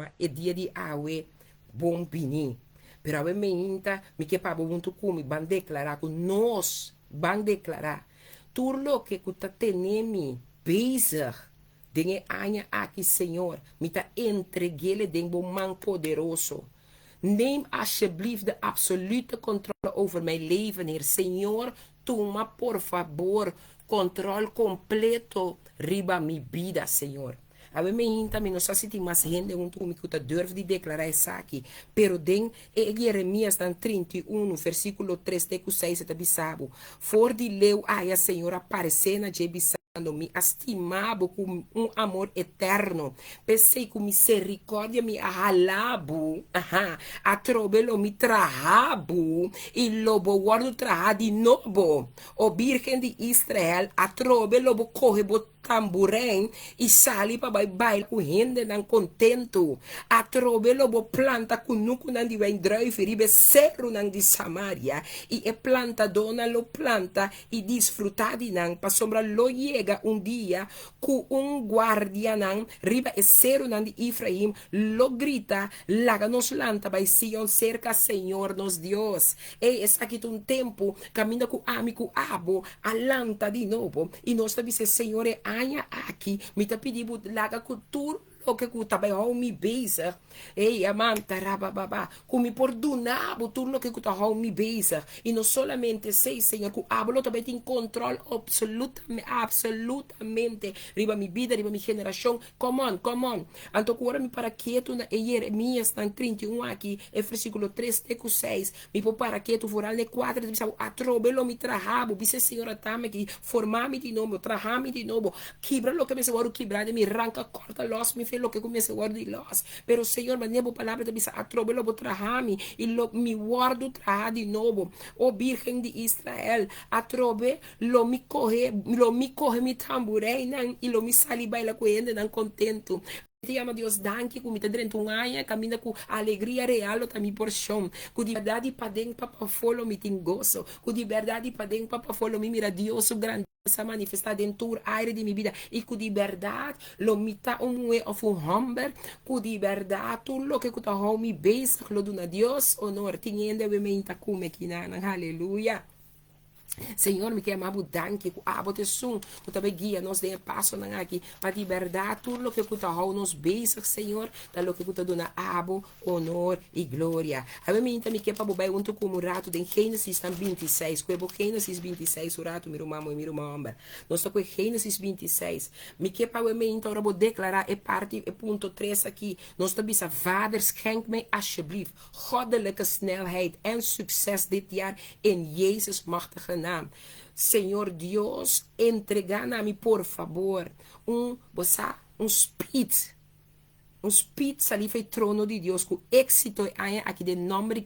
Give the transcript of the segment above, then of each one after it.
yama e dia di awe bon bini. Pero awe meinta mi ke pa bo huntu ku mi ban deklará ku nos ban deklará tur loke ku ta tene mi bezig den e aña aki, Señor, mi ta entreg'ele den bo man poderoso. Neem alsjeblieft de absolute controle over mijn leven, Heer. Señor, tuma por fabor control completo riba mi bida, Señor. Awe meinta mi no sa si tin mas hende huntu ku mi ku ta durf di deklará esaki, pero den e Jeremiasnan 31, versíkulo 3 te ku 6 e ta bisa bo, For di leu aya Señor a paresé na dje bisando, Mi a stima bo ku un amor eterno, p'esei ku miserikòrdia mi a hala bo, aha, atrobe lo mi traha bo, i lo bo wòrdu traha di nobo. O Bírgen di Israel, atrobe lo bo kohe bo tamburein i sali pa bai baila ku hendenan kontentu. Atrobe lo bo planta kunukunan di wijndruiven riba e serunan di Samaria, i e plantadónan lo planta i disfrutá di nan, pasobra lo yega un dia ku un guardianan riba e serunan di Efraim lo grita, Laga nos lanta bai Sion serka Señor nos Dios. Ey, esaki ta un tempu kaminda ku ami ku abo a lanta di nobo i nos ta bisa, Señor, e aña aki mi ta pidi bo laga ku tur loke ku ta bai hou mi bezig, ey, amanta rabababa, ku mi por duna bo tur loke ku ta hou mi bezig. I no solamente esei, Señor, ku abo lo ta bai tin control absolutamente riba mi bida, riba mi generashon. Come on, come on. Anto ku ora mi para ketu na e Jeremiasnan 31 aki, e versíkulo 3 te ku 6, mi por para ketu foral na e 4 ta bisa bo, Atrobe lo mi traha bo, bisa e Señor a tami aki, forma mi di nobo, traha mi di nobo, kibra loke mester wòrdu kibrá den mi, ranka kòrta lòs mi fe loke ku mester wòrdu di lòs. Pero Señor, manera bo palabra ta bisa, Atrobe lo bo traha mi, i lo mi wòrdu traha di nobo. O Bírgen di Israel, atrobe Lo mi kohe, lo mi kohe mi tambureinan i lo mi sali baila ku e hendenan kontentu. Mi ta yama Dios danki ku mi ta drenta un aña kaminda ku alegria real lo ta mi porshon, ku di bèrdat di paden pa pafó lo mi tin goso, ku di bèrdat di paden pa pafó lo mi mira Dios su grandesa manifestá den tur aire di mi bida i ku di bèrdat lo mi ta un muhé òf un hòmber ku di bèrdat tur loke ku ta hou mi bezig lo duna Dios honor. Tin hende awe meinta kume kinanan. Haleluya! Señor, mi ke yama bo danki ku abo ta esun ku ta bai guia nos den e pasonan aki, pa di bèrdat tur loke ku ta hou nos bezig, Señor, ta loke ku ta duna abo honor i gloria. Awe minta mi ke pa bo bai huntu ku mi un ratu den Génesis nan 26. Kue bo Génesis 26 un ratu, mi ruman muhé, mi ruman hòmber. Nos ta kue Génesis 26. Mi ke pa awe minta ora bo deklará e parti, e punto tres aki, nos ta bisa, Vader, schenk mij alsjeblieft Goddelijke snelheid en succes dit jaar in Jezus machtige naam. Señor Dios, entrega na mi por fabor un, bo sa, un speed, un speed sali f'e trono di Dios cu exito e aña aki den nomber di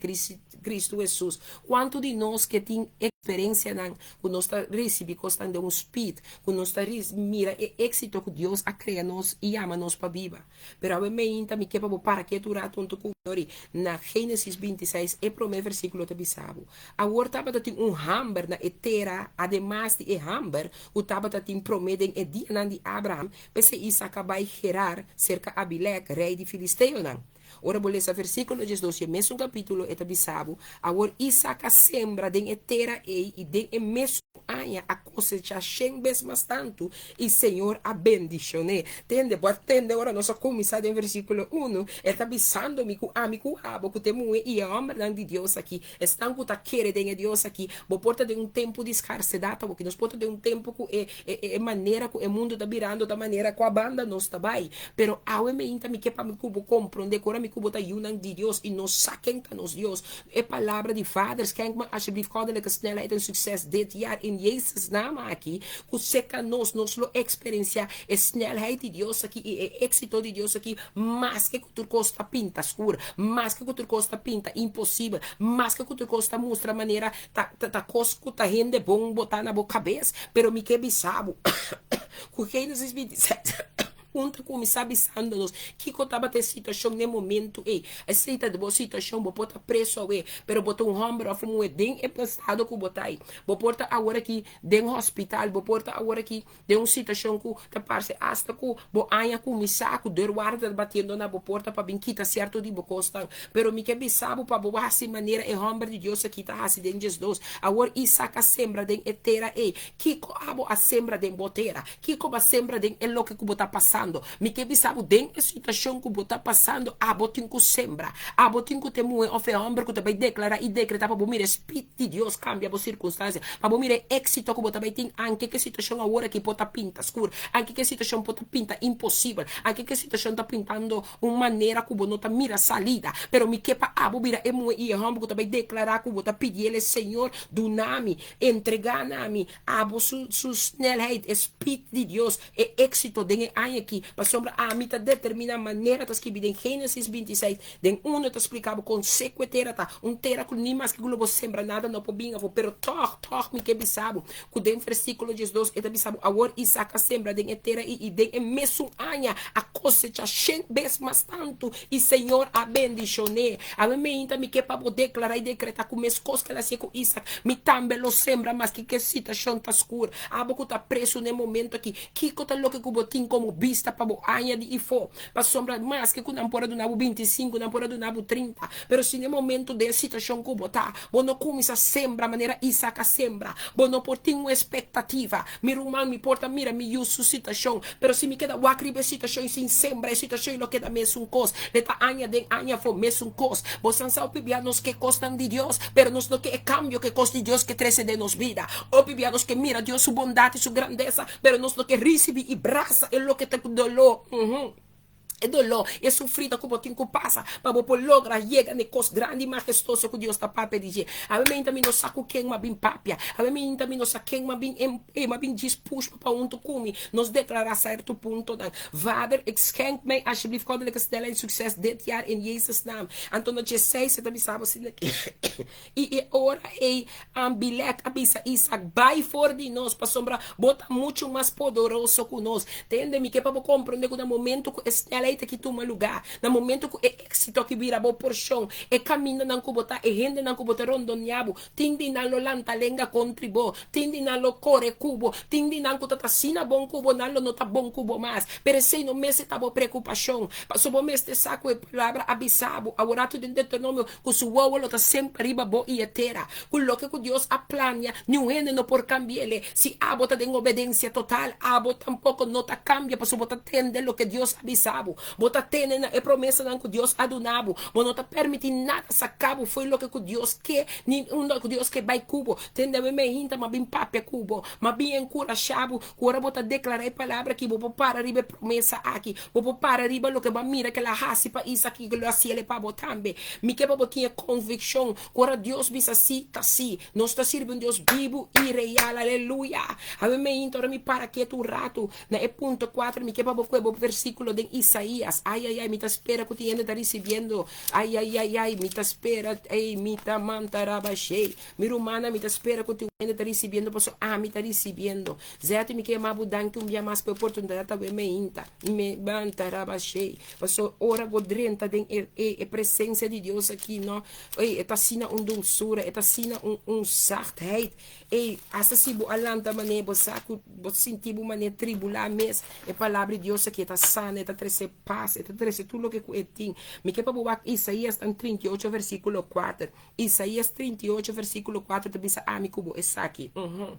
Cristo Jesus. Cuanto di nos ke tin experiencianan cu nos ta ricibi cosnan den un speed, cu nos ta mira e exito cu Dios a crea nos y yama nos pa biba? Pero awe meinta mi ke pa bo para ketu un ratu huntu ku mi. Na Génesis 26, e promé versíkulo ta bisa bo, Awor tabata tin un hamber na e tera, ademas di e hamber ku tabata tin promé den e dianan di Abraham, p'esei Isak a bai Gerar serka Abilèk, rei di filisteonan. Ora bo lesa versíkulo 12 di e mesun kapítulo, e ta bisa bo, Awor Isak a sembra den e tera ei i den e mesun aña a kosechá shen bes mas tantu, i Señor a bendishon'é. Tende, bo a tende ora nos a kuminsá den versíkulo unu, e ta bisando mi ku ami ku abo ku ta e muhé i e hòmbernan di Dios akí, esnan ku ta kere den e Dios akí, bo por ta den un tempu di skarsedat awoki, nos por ta den un tempu ku e e manera ku e mundu ta birando ta manera kua banda nos ta bai. Pero awe meinta mi ke pa mi ku bo komprondé ku ora mi ku bo ta yunan di Dios i nos sa ken ta nos Dios, E palabra di Vader, schenk me alsjeblieft goddelijke snelheid en succes dit jaar in Jezus naam aki, cu seca nos, nos lo experiencia e snelheid di Dios aki y e exito di Dios aki, maske cu tur cos ta pinta scur, maske cu tur cos ta pinta imposibel, maske cu tur cos ta mustra manera ta ta cos cu ta hende bon bota na bo cabes, pero mi ke bisa bo cu Genesis 26. 1 ta kuminsá bisando nos kiko tabata e situashon na e momentu ei. Esei ta bo situashon, bo por ta preso awe, pero bo ta un hòmber òf un muhé den e estado ku bo ta ei. Bo por ta aworakí den hospital, bo por ta aworakí den un situashon ku ta parse asta ku bo aña kuminsá ku deurwaarder ta batiendo na bo porta pa bin kita sierto di bo kosnan. Pero mi ke bisa bo pa bo hasi manera e hòmber di Dios aki ta hasi den 12. Awor Isak a sembra den e tera ei. Kiko abo a sembra den bo tera? Kiko bo a sembra den e loke ku bo ta pasando? Mi ke bisa bo den e situashon ku bo ta pasando abo tin ku sembra. Abo tin ku ta e muhé òf e hòmber ku ta bai deklará i dekretá pa bo mira e spit di Dios kambia bo sirkunstansia, pa bo mira e éksito ku bo ta bai tin anke ku e situashon awor aki por ta pinta skur, anke ku e situashon por ta pinta imposibel, anke ku e situashon ta pintando un manera ku bo no ta mira salida. Pero mi ke pa abo bira e muhé i e hòmber ku ta bai deklará ku bo ta pidi el e Señor, duna mi, entregá na mi abo su su snelheid, e spit di Dios, e éksito den e aña aki, pasobra ami ta determiná manera ta skibi den Génesis 26, Den uno ta spliká bo kon seku e tera ta, un tera ku ni maske ku lo bo sembra nada no por bin afó. Pero tòg, tòg mi ke bisa bo ku den versíkulo 12 e ta bisa bo, Awor Isak a sembra den e tera i i den e mesun aña a kosechá shen bes mas tantu, i Señor a bendishon'é. Awe meinta mi ke pa bo deklará i dekretá ku meskos ku el a hasié ku Isak, mi tambe lo sembra maske ku e situashon ta skur. Abo ku ta presu na e momento aki, kiko ta loke ku bo tin komo bista pa bo aña di ifó? Pasobra maske ku nan por a duna bo 25, nan por a duna bo 30, pero si na e momento den e situashon ku bo ta, bo no kuminsá sembra manera Isak a sembra, bo no por tin un espektativa. Mi ruman, mi por ta mira mi yu su situashon, pero si mi keda wak riba e situashon i sin sembra, e situashon lo keda mesun kos. Le ta aña den aña afó, mesun kos. Bosan sa hopi bia nos ke kosnan di Dios, pero nos no ke e kambio ku e kos di Dios ke trese den nos bida. Hopi bia nos ke mira Dios su bondat i su grandesa, Pero nos no ke risibi i brasa e loke ta ku doló. E doló, e sufrida ku bo tin ku pasa pa bo por logra yega na e kos grandi i mahestoso ku Dios ta papia di dje. Awe meinta mi no sa ku ken m'a bin papia. Awe meinta mi no sa ken m'a bin e m'a bin djis push pa huntu ku mi. Nos deklará sierto puntonan. Vader, ik schenk mij alsjeblieft goddelijke snelheid en succes dit jaar in Jezus naam. Anto na djesseis e ta bisa bo asina ki. I e ora ei Abimelek a bisa Isak, Bai for di nos, pasobra bo ta muchu mas poderoso ku nos. Tende, mi ke pa bo komprondé ku na momentu ku e snelheid aki tuma lugá, na momentu ku e éksito aki bira bo porshon, e kamindanan ku bo ta, e hendenan ku bo ta rondoniá bo, tin di nan lo lanta lenga kontri bo, tin di nan lo kore ku bo, tin di nan ku ta ta asina bon ku bo, nan lo no ta bon ku bo mas. Pero esei no mester ta bo preokupashon, pasobra bo mester sa ku e Palabra a bisa bo aworatu den Deuteronomio, Ku su wowo lo ta semper riba bo i e tera. Ku loke ku Dios a plania, niun hende no por kambi'el. Si abo ta den obedensia total, abo tampoko no ta kambia pasobra bo ta tende loke Dios a bisa bo. Bo ta tene na e promesanan ku Dios a duna bo. Bo no ta permití nada saka bo fo'i loke ku Dios ke ni unda ku Dios ke bai ku bo. Tende awe meinta m'a bin papia ku bo. M'a bin enkurashá bo ku ora bo ta deklará e palabra aki, bo por para riba e promesa aki. Bo por para riba loke bo a mira ku el a hasi pa Isak i ku lo a hasiel pa bo tambe. Mi ke pa bo tin e konvikshon ku ora Dios bisa sí, ta sí. Nos ta sirbi un Dios bibu i real. Aleluya! Awe meinta ora mi para ketu un ratu na e punto kuater, mi ke pa bo kohe bo versíkulo den Isaías. Ai, ai, ai, mi ta spera ku tin hende ta risibiendo. Ai, ai, ai, ai, mi ta spera, ei, mi ta manta rabashei. Mi rumannan, mi ta spera ku tin hende ta risibiendo pasobra ami ta risibiendo. Zèt mi ke yama bo danki un bia mas pa e oportunidat awe meinta. Me banta rabashei. Pasobra ora bo drenta den e e e presensia di Dios aki no, ey, e ta asina un dulsura, e ta asina un un zachtheid. Ey, asta si bo a lanta manera bo sa ku bo sinti bo manera tribulá mes, e palabra di Dios aki e ta sana, e ta trese pas, e ta trese tur loke ku e tin. Mi ke pa bo wak Isaías tan 38 versíkulo 4. Isaías 38 versíkulo 4 ta bisa ami ku bo esaki. Uhum.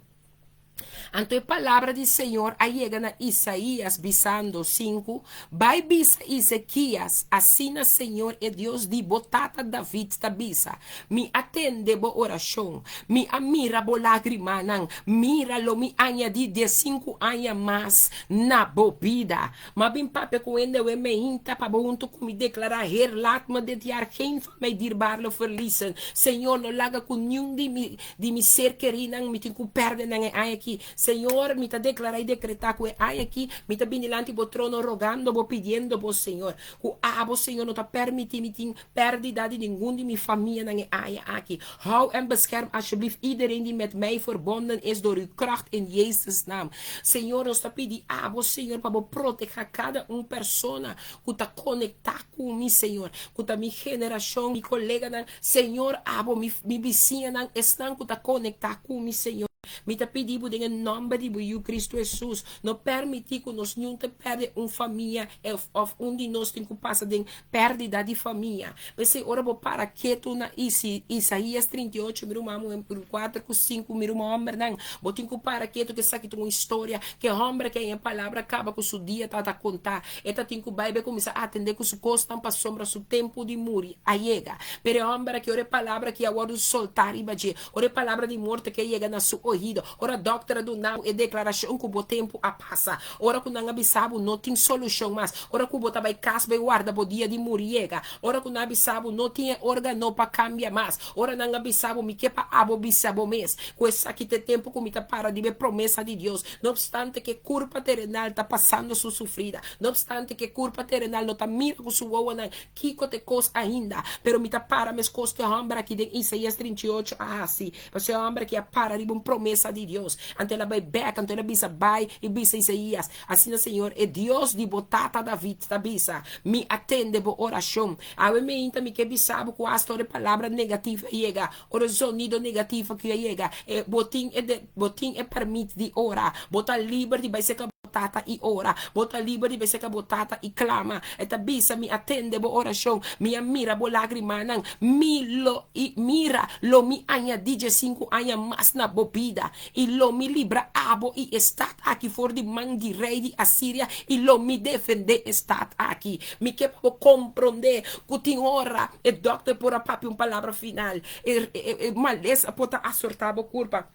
Anto e palabra di Señor a yega na Isaías, bisando, 5 Bai bisa Ezequías, Asina Señor e Dios di bo tata David ta bisa, Mi a tende bo orashon, mi a mira bo lágrimanan, mira, lo mi añadí 15 aña mas na bo bida. M'a bin papia ku hende awe meinta pa bo huntu ku mi deklará, Heer, laat me dit jaar geen van mijn dierbaren verliezen. Señor, no laga ku niun di mi di mi ser kerínan mi tin ku pèrdè nan e aña akí. aki. Señor, mi ta deklará i dekretá ku e aña aki mi ta bini dilanti bo trono rogando bo, pidiendo bo, Señor, ku abo, Señor, no ta permití mi tin pèrdida di ningun di mi famianan e aña aki. Hou en bescherm alsjeblieft iedereen die met mij verbonden is door uw kracht in Jezus naam. Señor, nos ta pidi abo, Señor, pa bo protehá kada un persona ku ta konektá ku mi, Señor, ku ta mi generashon, mi koleganan, Señor, abo, mi mi bisiñanan, esnan ku ta konektá ku mi, Señor. Mi ta pidi bo den e nòmber di bo Yu Kristu Hesus, no pèrmití ku nos niun ta pèrdè un famia òf un di nos tin ku pasa den pèrdida di famia. P'esei ora bo para ketu na Isaías 38, mi ruman muhé, 4 ku 5, mi ruman hòmbernan, bo tin ku para ketu ku esaki ta un historia ku e hòmber ke haña e palabra kaba ku su dia tabata kontá. E ta tin ku bai bai kuminsá atendé ku su kosnan pasobra su tempu di muri a yega. Pero e hòmber aki ora e palabra aki a wòrdu soltá riba dje, ora e palabra di morto ke yega na su ohido, ora dòkter a duna bo e deklarashon ku bo tempu a pasa, ora ku nan a bisa bo no tin solushon mas, ora ku bo ta bai kas bai warda bo dia di muri yega, ora ku nan a bisa bo no tin e órgano pa kambia mas, ora nan a bisa bo mi ke pa abo bisa bo mes ku esaki ta e tempu ku mi ta para riba e promesa di Dios, no opstante ku e kurpa terenal ta pasando su sufrida, no opstante ku e kurpa terenal no ta mira ku su wowonan kiko ta e kos ainda, pero mi ta para meskos ku e hòmber aki den Isaías 38 a hasi, pasobra e hòmber aki a para riba un promesa di Dios. Anto el a bai bèk, anto el a bisa, Bai i bisa Isaías, Asina Señor, e Dios di bo tata David, ta bisa, Mi a tende bo orashon. Awe meinta mi ke bisa bo ku asta ora e palabra negativo a yega, ora e zonido negativo aki a yega, e bo tin e de, bo tin e permit di ora. Bo ta liber di bai serka bo tata i ora. Bo ta liber di bai serka bo tata i klama. E ta bisa, Mi a tende bo orashon, mi a mira bo lagrimanan. Mi lo i mira, lo mi añadí djesinku aña mas na bo bida, i lo mi libra abo i e stat aki for di man di rei di Asiria, i lo mi defendé e stat aki. Mi ke pa bo komprondé ku tin ora e dòkter por a papia un palabra final, e e malesa por ta asortá bo kurpa.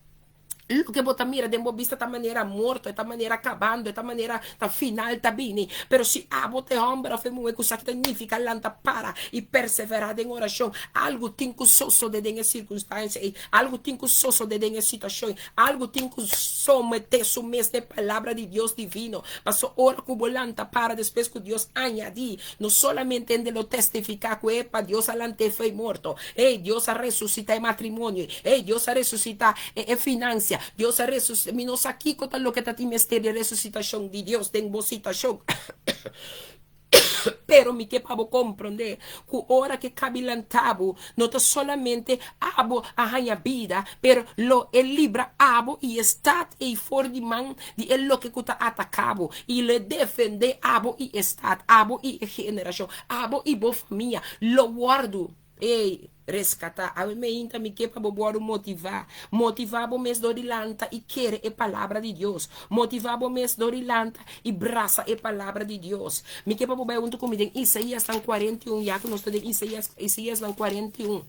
Loke bo ta mira den bo bista ta manera morto, e ta manera kabando, e ta manera ta final ta bini. Pero si abo ta e hòmber òf e muhé ku sa ki ta nifiká lanta para i perseverá den orashon, algu tin ku sosodé den e sirkunstansia ei, algu tin ku sosodé den e situashon ei, algu tin ku someté su mes na e Palabra di Dios divino. Pasobra ora ku bo lanta para despues ku Dios añadí, no solamente hende lo testifiká ku epa Dios a lant'é fo'i morto, ey, Dios a resusitá e matrimonio, ey, Dios a resusitá e e finansia, Dios a resusitá, mi no sa kiko ta loke ta tin mester di resusitashon di Dios den bo situashon. Pero mi ke pa bo komprondé ku ora ke kabi lantá bo, no ta solamente abo a haña bida, pero lo e libra abo i e stat ei for di man di e loke ku ta ataká bo, i lo e defendé abo i e stat, abo i e generashon, abo i bo famia lo wòrdu, ey, reskatá. Awe meinta mi ke pa bo wòrdu motivá. Motivá bo mes dor di lanta i kere e Palabra di Dios. Motivá bo mes dor di lanta i brasa e Palabra di Dios. Mi ke pa bo bai huntu ku mi den Isaíasnan 41, ya ku nos ta den Isaías, Isaíasnan 41.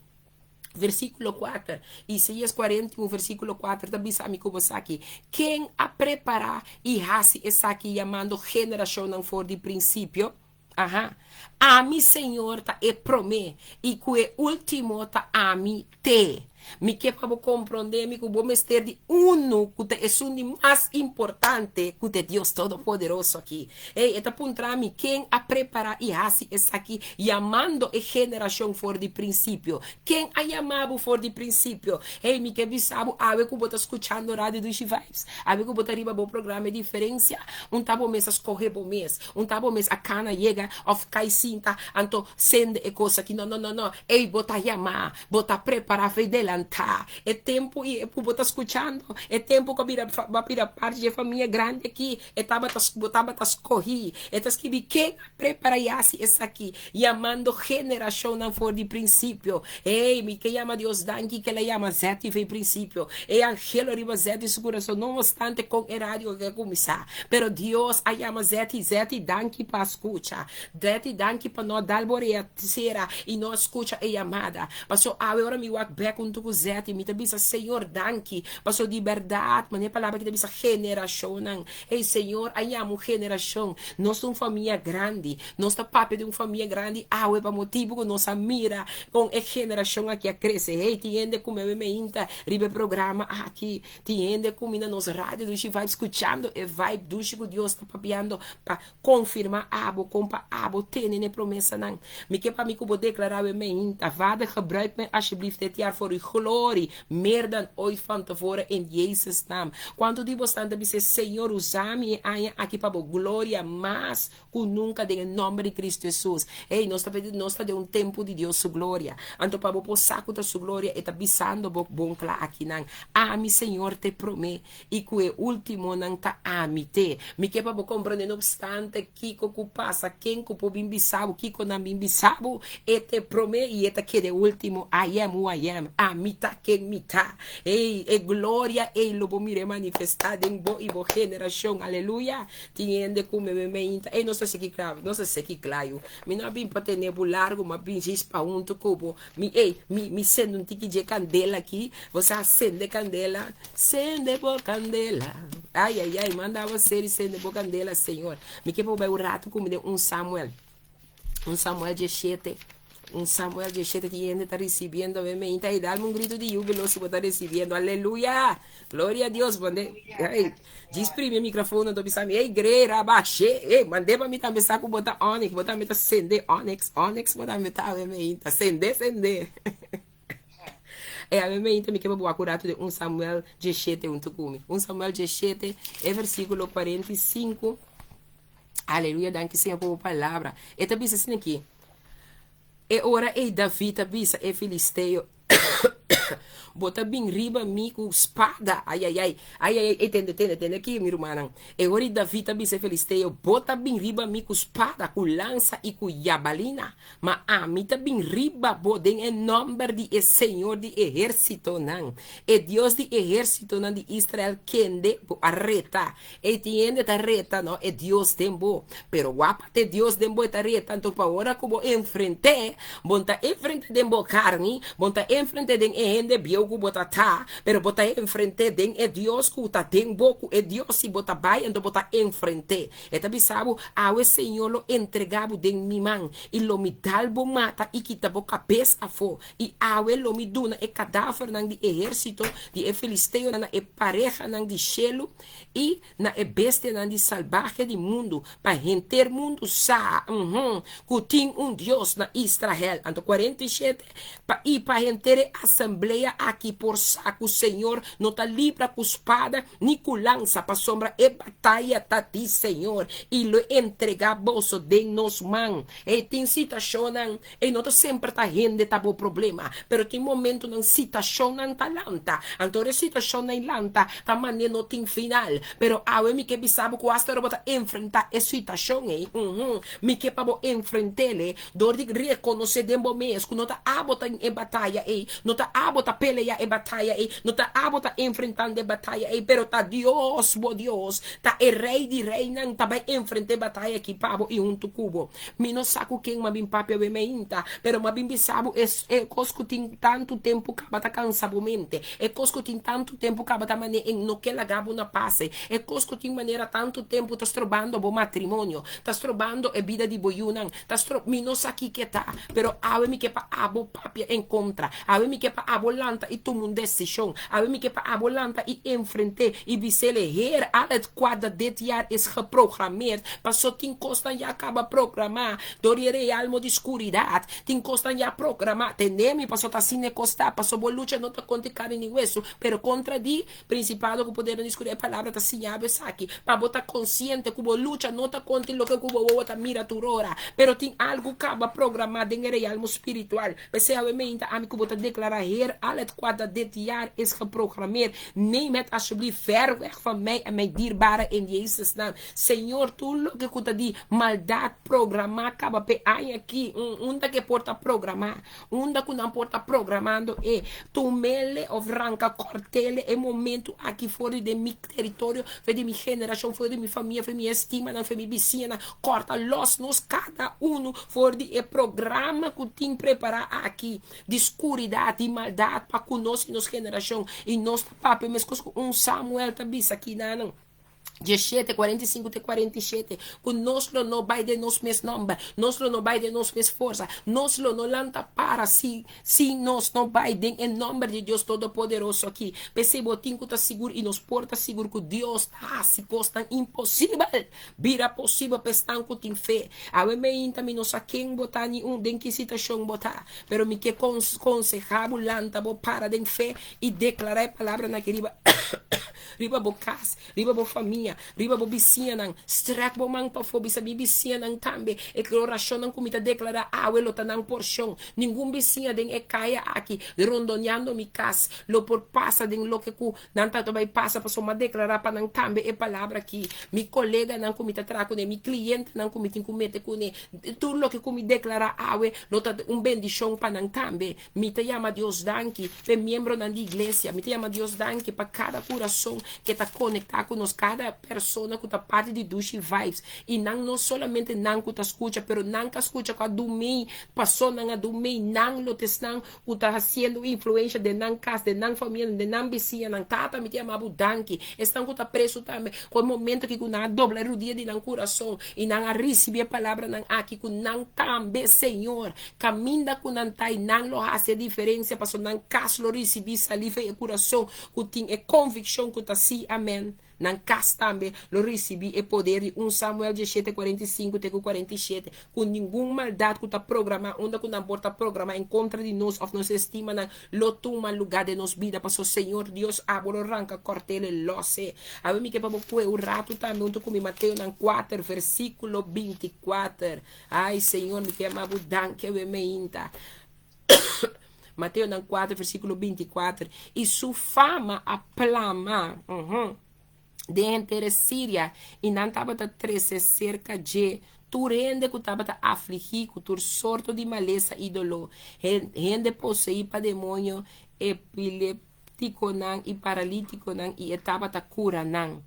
Versíkulo 4, Isaías 41, versíkulo 4 ta bisa ami ku bo esaki, Ken a prepará i hasi esaki yamando generashonnan for di prinsipio? Aha. Ami, Señor, ta e promé, i ku e último ta ami te. Mi ke pa bo komprondé mi ku bo mester di unu ku ta esun di mas importante, ku ta e Dios Todopoderoso aki. Ey, e ta puntra mi, Ken a prepará i hasi esaki, yamando e generashon for di prinsipio? Ken a yama bo for di prinsipio? Hey, mi ke bisa bo awe ku bo ta skuchando Radio Dushi Vibes, awe ku bo ta riba bo programa E Diferensia, un ta bo mes a skohe bo mes, un ta bo mes a kana yega òf kai sinta, anto sende e kos aki. No, no, no, no. Ey, bo ta yamá, bo ta prepará for e delantá. E tempu i ku bo ta skuchando, e tempu ku a bira, bo a bira parti di e famia grandi aki, E tabata, bo tabata skohí. E ta skibi, Ken a prepara i hasi esaki, yamando generashonnan for di prinsipio? Ey, mi ke yama Dios danki ku el a yama Zetty for e prinsipio. E angelo riba Zetty su kurason, no obstante kon e radio ke a kuminsá. Pero Dios a yama Zetty, Zetty, danki pa a skucha. Zetty, danki pa no a dal bo rea sera i no a skucha e yamada. Paso awe ora mi wak bèk huntu ku. ku Z i mi ta bisa Señor danki paso di bèrdat manera e palabra aki ta bisa generashonnan. Hey Señor a yama un generashon. Nos ta un famia grandi. Nos ta papia di un famia grandi awe pa motibu ku nos a mira kon e generashon aki a krese. Hey tin hende ku me meinta riba e programa aki. Tin hende ku mi na nos radio Dushi Vibe skuchando e vibe dushi ku Dios ta papiando pa konfirmá abo kon pa abo tene n'e promesanan. Mi ke pa mi ku bo deklará awe meinta, Vader gebruik mij alsjeblieft dit jaar voor uw glorie, meer dan ooit van tevoren in Jezus naam. Kuantu di bosnan ta bis'é, Señor usa mi e aña aki pa bo gloria mas ku nunka den e nòmber di Kristu Hesus. Hey, nos ta pidi, nos ta den un tempu di Dios su gloria. Anto pa bo por sa ku ta su gloria, e ta bisando bo bon kla akinan, Ami Señor t'e promé, i ku e últimonan ta ami t'e. Mi ke pa bo komprondé, no opstante kiko ku pasa, ken ku por bin bisa bo, kiko nan bin bisa bo, e t'e promé i e ta keda e último. I am who I am. Ami ta ken mi ta. Ey, e gloria ey lo bo mir'é manifestá den bo i bo generashon. Aleluya! Tin hende ku me me meinta, ey, nos ta seki kla, nos ta seki kla yu. Mi no a bin pa tene bo largu, mi a bin djis pa huntu ku bo. Mi, ey, mi, mi sende un tiki dje kandela aki. Bo sa sende kandela? Sende bo kandela. Ay, ay, ay, manda bo seri sende bo kandela, Señor. Mi ke pa bo bai un ratu ku mi den un Samuel. Un Samuel 17. Un Samuel 17 tin hende ta ricibiendo me meinta y dalme un grito di júbilo si bo ta recibiendo. Aleluya! Gloria a Dios. Mande, hey, djis primi e microfoon anto bisa mi, hey, gre, rabashe, hey, mande pa mi tambe sa ku bo ta onyx, bo tambe ta sende onyx, onyx bo tambe ta awe meinta, sende, sende. E awe meinta mi ke pa bo wak un ratu den un Samuel 17 huntu ku mi. Un Samuel 17, e versículo 45. Aleluya, danki Señor pa bo palabra. E ta bisa asina aki, E ora ei David a bisa e filisteo, Bo ta bin riba mi ku spada. Ai, ai, ai, ai, ai, ai, tende, tende, tende aki, mi rumannan. E ora ei David a bisa e filisteo, Bo ta bin riba mi ku spada, ku lansa i ku yabalina, ma ami ta bin riba bo den e nòmber di e Señor di ehérsitonan, e Dios di ehérsitonan di Israel, kende bo a reta. Ey tin hende ta reta no e Dios den bo, pero wak te Dios den bo e ta reta, anto pa ora ku bo enfrent'é, bo no ta enfrent'é den bo karni, bo no ta enfrent'é den e hende bieu ku bo ta ta, pero bo ta enfrent'é den e Dios ku ta den bo, ku e Dios si bo ta bai anto bo ta enfrent'é. E ta bisa bo, Awe Señor lo entregá bo den mi man, i lo mi dal bo mata i kita bo kabes afó. I awe lo mi duna e kadavernan di ehérsito di e filisteonan na e parehanan di shelu i na e bestianan di salbahe di mundu, pa henter mundu sa, uhum, ku tin un Dios na Israel. Anto 47 pa i pa henter e asamblea aki por sa ku Señor no ta libra ku spada ni ku lansa, pasobra e bataya ta di Señor, i lo e entregá boso den nos man. E tin situashonnan E no ta semper ta hende ta bo problema, pero tin momentonan situacionnan ta lanta. Anto ora e situacionnan ei lanta, ta mane no tin final. Pero awe mi ke bisa bo ku asta ora bo ta enfrenta e situacion ei, uhum, mi ke pa bo enfrentel'e dor di reconoce den bo mes ku no ta abo ta e bataya ei, no ta abo ta pelea e bataya ei, no ta abo ta enfrentando e bataya ei, pero ta Dios, bo Dios, ta e Rey di reynan ta bai enfrenta e bataya aki pa bo i huntu ku bo. Mi no sa ku ken m'a bin papia awe meinta, pero m'a bin bisa bo e e kos ku tin tantu tempu kaba ta kansa bo mente, e kos ku tin tantu tempu kaba ta manera e no ke laga bo na pas, e kos ku tin manera tantu tempu ta strobando bo matrimonio, ta strobando e bida di bo yunan, ta stro mi no sa kiko ta, pero awe mi ke pa abo papia en kontra, awe mi ke pa abo lanta i tuma un desishon, awe mi ke pa abo lanta i enfrent'é i bis'el, Heer, al het kwaad dat dit jaar is geprogrammeerd, Paso tin kosnan ya kaba programá dor di e realmo di skuridat. Tin kosnan ya programá. Tende mi, paso ta asina e kos ta. Paso bo lucha no ta kontra di karni ni wesu, pero kontra di prinsipado ku podernan di skuridat. E palabra ta siña bo esaki, pa bo ta konsiente ku bo lucha no ta kontra di loke ku bo wowo ta mira tur ora, pero tin algu kaba programá den e realmo spiritual. P'esei awe meinta ami ku bo ta deklará, Heer, al het kwaad dat dit jaar is geprogrammeerd, neem het alsjeblieft ver weg van mij en mijn dierbaren in Jezus naam. Señor, tur loke ku ta di maldat programá kaba p'e aña aki, unda ku e por ta programá, unda ku nan por ta programando e, tumele òf ranka kòrtele e momentu aki for di den mi teritorio, for di mi generashon, for di mi famia, for di mi estimanan, for di mi bisiñanan, kòrta lòs nos kada unu for di e programa ku tin prepará aki di skuridat, di maldat pa. ku nos i nos generashon, i nos ta papia meskos ku un Samuel ta bisa kinanan. 17, 45 te 47, ku nos lo no bai den nos mes nòmber, nos lo no bai den nos mes forsa, nos lo no lanta para si si nos no bai den e nòmber di Dios Todopoderoso aki. P'esei bo tin ku ta sigur i nos por ta sigur ku Dios ta hasi kosnan imposibel bira posibel pa esnan ku tin fe. Awe meinta mi no sa ken bo ta ni un den ki situashon bo ta, pero mi ke konsehá bo lanta bo para den fe i deklará e palabranan aki riba riba bo kas, riba bo famia, riba bo bisiñanan. Strèk bo man pafó, bisa mi bisiñanan tambe, e orashonnan ku mi ta deklará awe lo ta nan porshon. Ningun bisiña den e kaya aki, rondoneando mi kas, lo por pasa den loke ku nan ta bai pasa, pasobra mi a deklará pa nan tambe e palabra aki. Mi koleganan ku mi ta traha kuné, mi klientenan ku mi tin ku mete kuné, tur loke ku mi deklará awe lo ta un bendishon pa nan tambe. Mi ta yama Dios danki p'e miembronan di iglesia. Mi ta yama Dios danki pa kada kurason ke ta konektá ku nos, kada persona ku ta parti di Dushi Vibes. I nan no solamente nan ku ta skucha, pero nan ka skucha ku a dumei, pasó nan a dumei, nan lo ta esnan ku ta hasiendo influensha den nan kas, den nan famianan, den nan bisiñanan. Tata, mi ta yama bo danki. Esnan ku ta presu tambe, ku e momento aki ku nan a dobla e rudia di nan kurason i nan a risibí e palabranan aki, ku nan tambe, Señor, Kaminda ku nan ta i nan lo hasi e diferensia pasobra nan kas lo risibí saliva i e kurason ku tin e konvikshon ku ta sí, amèn. Nan kas tambe lo risibí e poder di un Samuel 17, 45 te ku 47, ku ningun maldat ku ta programá unda ku nan por ta programá en kontra di nos òf nos estimanan lo tuma lugá den nos bida pasobra Señor Dios abo lo ranka kòrtel e lòs e. Awe mi ke pa bo kue un ratu tambe huntu ku mi Mateonan 4 versíkulo 24. Ai, Señor, mi ta yama bo danki awe meinta. Mateonan 4, versíkulo 24. I su fama a plama den henter e Siria, i nan tabata trese serka dje tur hende ku tabata afligí ku tur sorto di malesa i doló, hende poseí pa demoño, epiléptikonan i paralítikonan, i e tabata kura nan.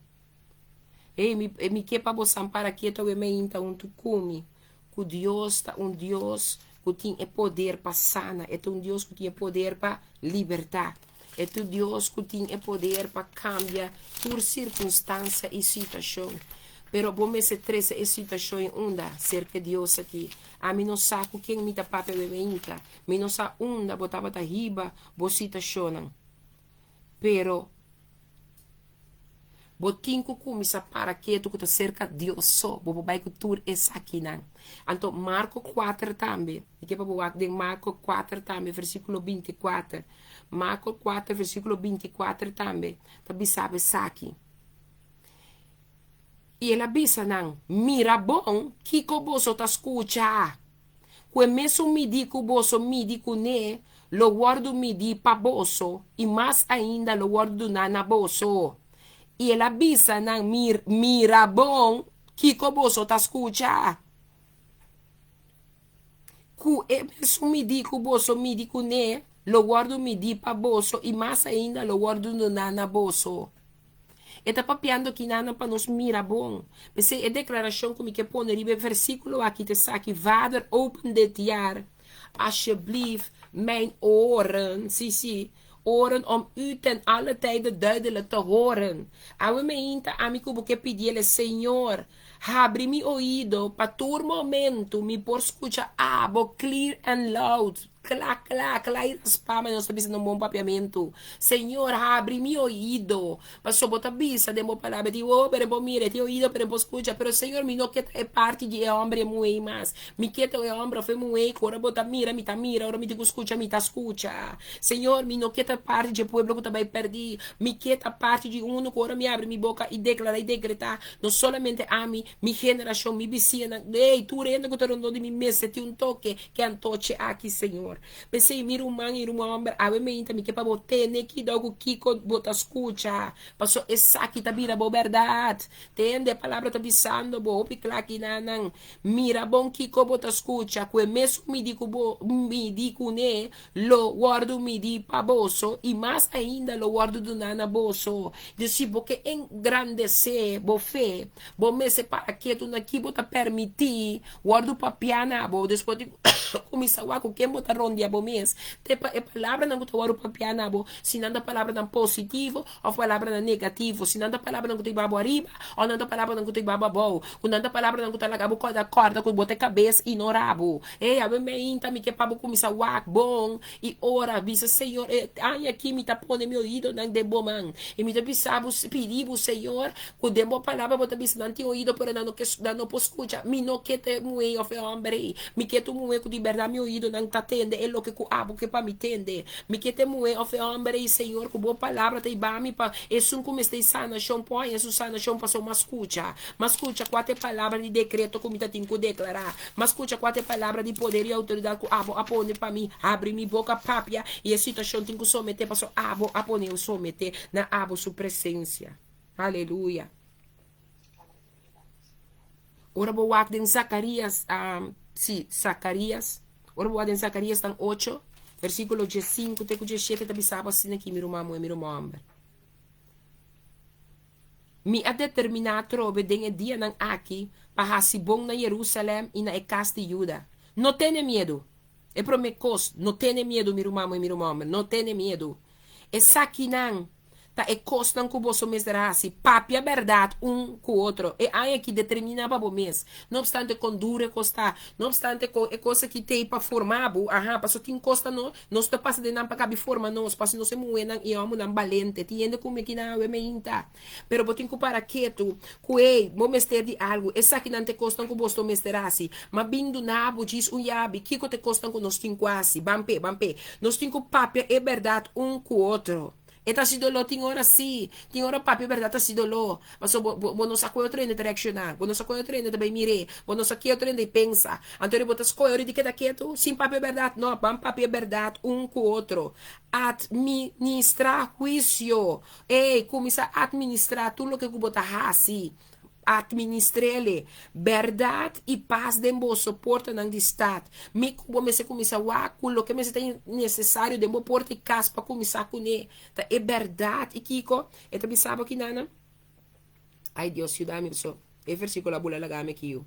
Ey, mi, mi ke pa bo sampara ketu awe meinta huntu ku mi, ku Dios ta un Dios ku tin e poder pa sana, e ta un Dios ku tin e poder pa libertá, e ta un Dios ku tin e poder pa kambia tur sirkunstansia i situashon. Pero bo mester trese e situashon ei unda? Serka Dios aki. Ami no sa ku ken mi ta papia awe meinta, mi no sa unda bo tabata hiba bo situashonnan, pero. Bo tin ku kuminsá para ketu ku ta serka Dios so bo por bai ku tur esakinan. Anto Marko kuater tambe, mi ke pa bo wak den Marko kuater tambe versíkulo 24. Marko kuater versíkulo 24 tambe ta bisa bo esaki. I el a bisa nan, Mira bon kiko boso ta skucha. Ku e mesun midí ku boso midi kuné, lo wòrdu midí pa boso, i mas ainda lo wòrdu duná na boso. I el a bisa nan, Mira bon kiko boso ta skucha. Ku e mesun midí ku boso midi kuné, lo wòrdu midí pa boso, i mas ainda lo wòrdu duná na boso. E ta papiando kinanan pa nos mira bon. P'esei e deklarashon ku mi ke pone riba e versíkulo aki ta esaki, Vader, open dit jaar alsjeblieft mijn oren, sí, sí, oren om U ten alle tijden duidelijk te horen. Awe meinta ami ku bo ke pidiel e Señor, habri mi oido pa tur momento mi por skucha Abo clear and loud. Kla, kla, kla i raspá, ma nos ta bisa na un bon papiamentu. Señor, habri mi oido, pasobra bo ta bisa den bo palabra, tin ojo pero e por mira, tin oido pero e por skucha. Pero, Señor, mi no ke ta e parti di e hòmber i e muhé ei mas. Mi ke ta e hòmber òf e muhé ku ora bo ta mira, mi ta mira, ora mi tin ku skucha, mi ta skucha. Señor, mi no ke ta parti di e pueblo ku ta bai pèrdí. Mi ke ta parti di unu ku ora mi habri mi boka i deklará i dekretá, no solamente ami, mi generashon, mi bisiñanan, ei, tur hende ku ta rondó di mi mester tin un toke. Ke antochi aki, Señor. P'esei, mi ruman i ruman hòmber, awe meinta mi ke pa bo tene kidou ku kiko bo ta skucha, pasobra esaki ta bira bo bèrdat. Tende, e palabra ta bisando bo hopi kla kinanan. Mira bon kiko bo ta skucha, ku e mesun midi ku bo midi kuné lo wòrdu midi pa boso, i mas ainda lo wòrdu duná na boso. Dus si bo ke engrandesé bo fe, bo mester para ketu na ki bo ta pèrmití Wòrdu papiá na bo, despues di kuminsá wak ku ken bo ta ronda. rondia bo mes, te pa e palabranan ku ta wòrdu papiá na bo, si nan ta palabranan positivo òf palabranan negativo, si nan ta palabranan ku ta hiba bo ariba òf nan ta palabranan ku ta hiba bo abou, ku nan ta palabranan ku ta laga bo kòrda kòrda ku bo ta e kabes i no rabo. Ey, awe meinta mi ke pa bo kuminsá wak bon i ora, bisa Señor, e aña aki mi ta pone mi oidonan den bo man i mi ta bisa bo, pidi bo, Señor, ku den bo palabra bo ta bisa nan tin oido pero nan no ke, nan no por skucha. Mi no ke ta e muhé òf e hòmber ei. Mi ke ta un muhé ku di bèrdat mi oidonan ta tende e loke ku abo ke pa mi tende. Mi ke ta e muhé òf e hòmber ei, Señor, ku bo palabra ta hiba mi pa esun ku mester sanashon por haña su sanashon pasobra mi a skucha. Mi a skucha kua ta e palabra di dekreto ku mi ta tin ku deklará. Mi a skucha kua ta e palabra di poder i outoridat ku abo a pone pa mi habri mi boka papia i e situashon tin ku someté pasobra abo a pone someté na abo su presensia. Aleluya. Ora bo wak den Zakarias, sí, Zakarias, ora bo wak den Zakarias tan 8, versíkulo 15 te ku 17 ta bisa bo asina aki, mi ruman muhé, mi ruman hòmber. Mi a determiná atrobe den e dianan aki pa hasi bon na Jerusalèm i na e kas di Juda. No tene miedu! E promé kos, no tene miedu, mi ruman muhé, mi ruman hòmber, no tene miedu. Esakinan ta e kosnan ku boso mester hasi, papia bèrdat un ku otro. E aña aki determiná pa bo mes, no opstante kon duru e kos ta, no opstante kon e kos aki t'ei pa forma bo, aha, pasobra tin kos ta no, nos ta pasa den nan pa kabi forma nos, pasobra nos e muhénan i hòmbernan balente, tin hende ku mi aki nan awe meinta, pero bo tin ku para ketu ku ei, bo mester di algu, esakinan ta e kosnan ku boso mester hasi, ma bin duna bo djis un yabi, kiko ta e kosnan ku nos tin ku hasi, ban p'e, ban p'e, nos tin ku papia e bèrdat un ku otro. E ta hasi doló tin ora sí, tin ora papia bèrdat ta hasi doló. Pasobra bo bo no sa kon otro hende ta reakshoná, bo no sa kon otro hende ta bai mir'é, bo no sa ke otro hende pensa. Anto bo ta skohe ora di keda ketu sin papia bèrdat? No, ban papia bèrdat un ku otro. Atministrá huisio. Ey, kuminsá atministrá tur loke ku bo ta hasi. Atministrele bèrdat i pas den boso portanan di stat. Mi ku bo mester kuminsá wak ku loke mester ta nesesario den bo porta i kas pa kuminsá kuné ta e bèrdat. I kiko e ta bisa bo kinan? Ai Dios, yuda mi so. E versíkulo a bula laga mi aki yu.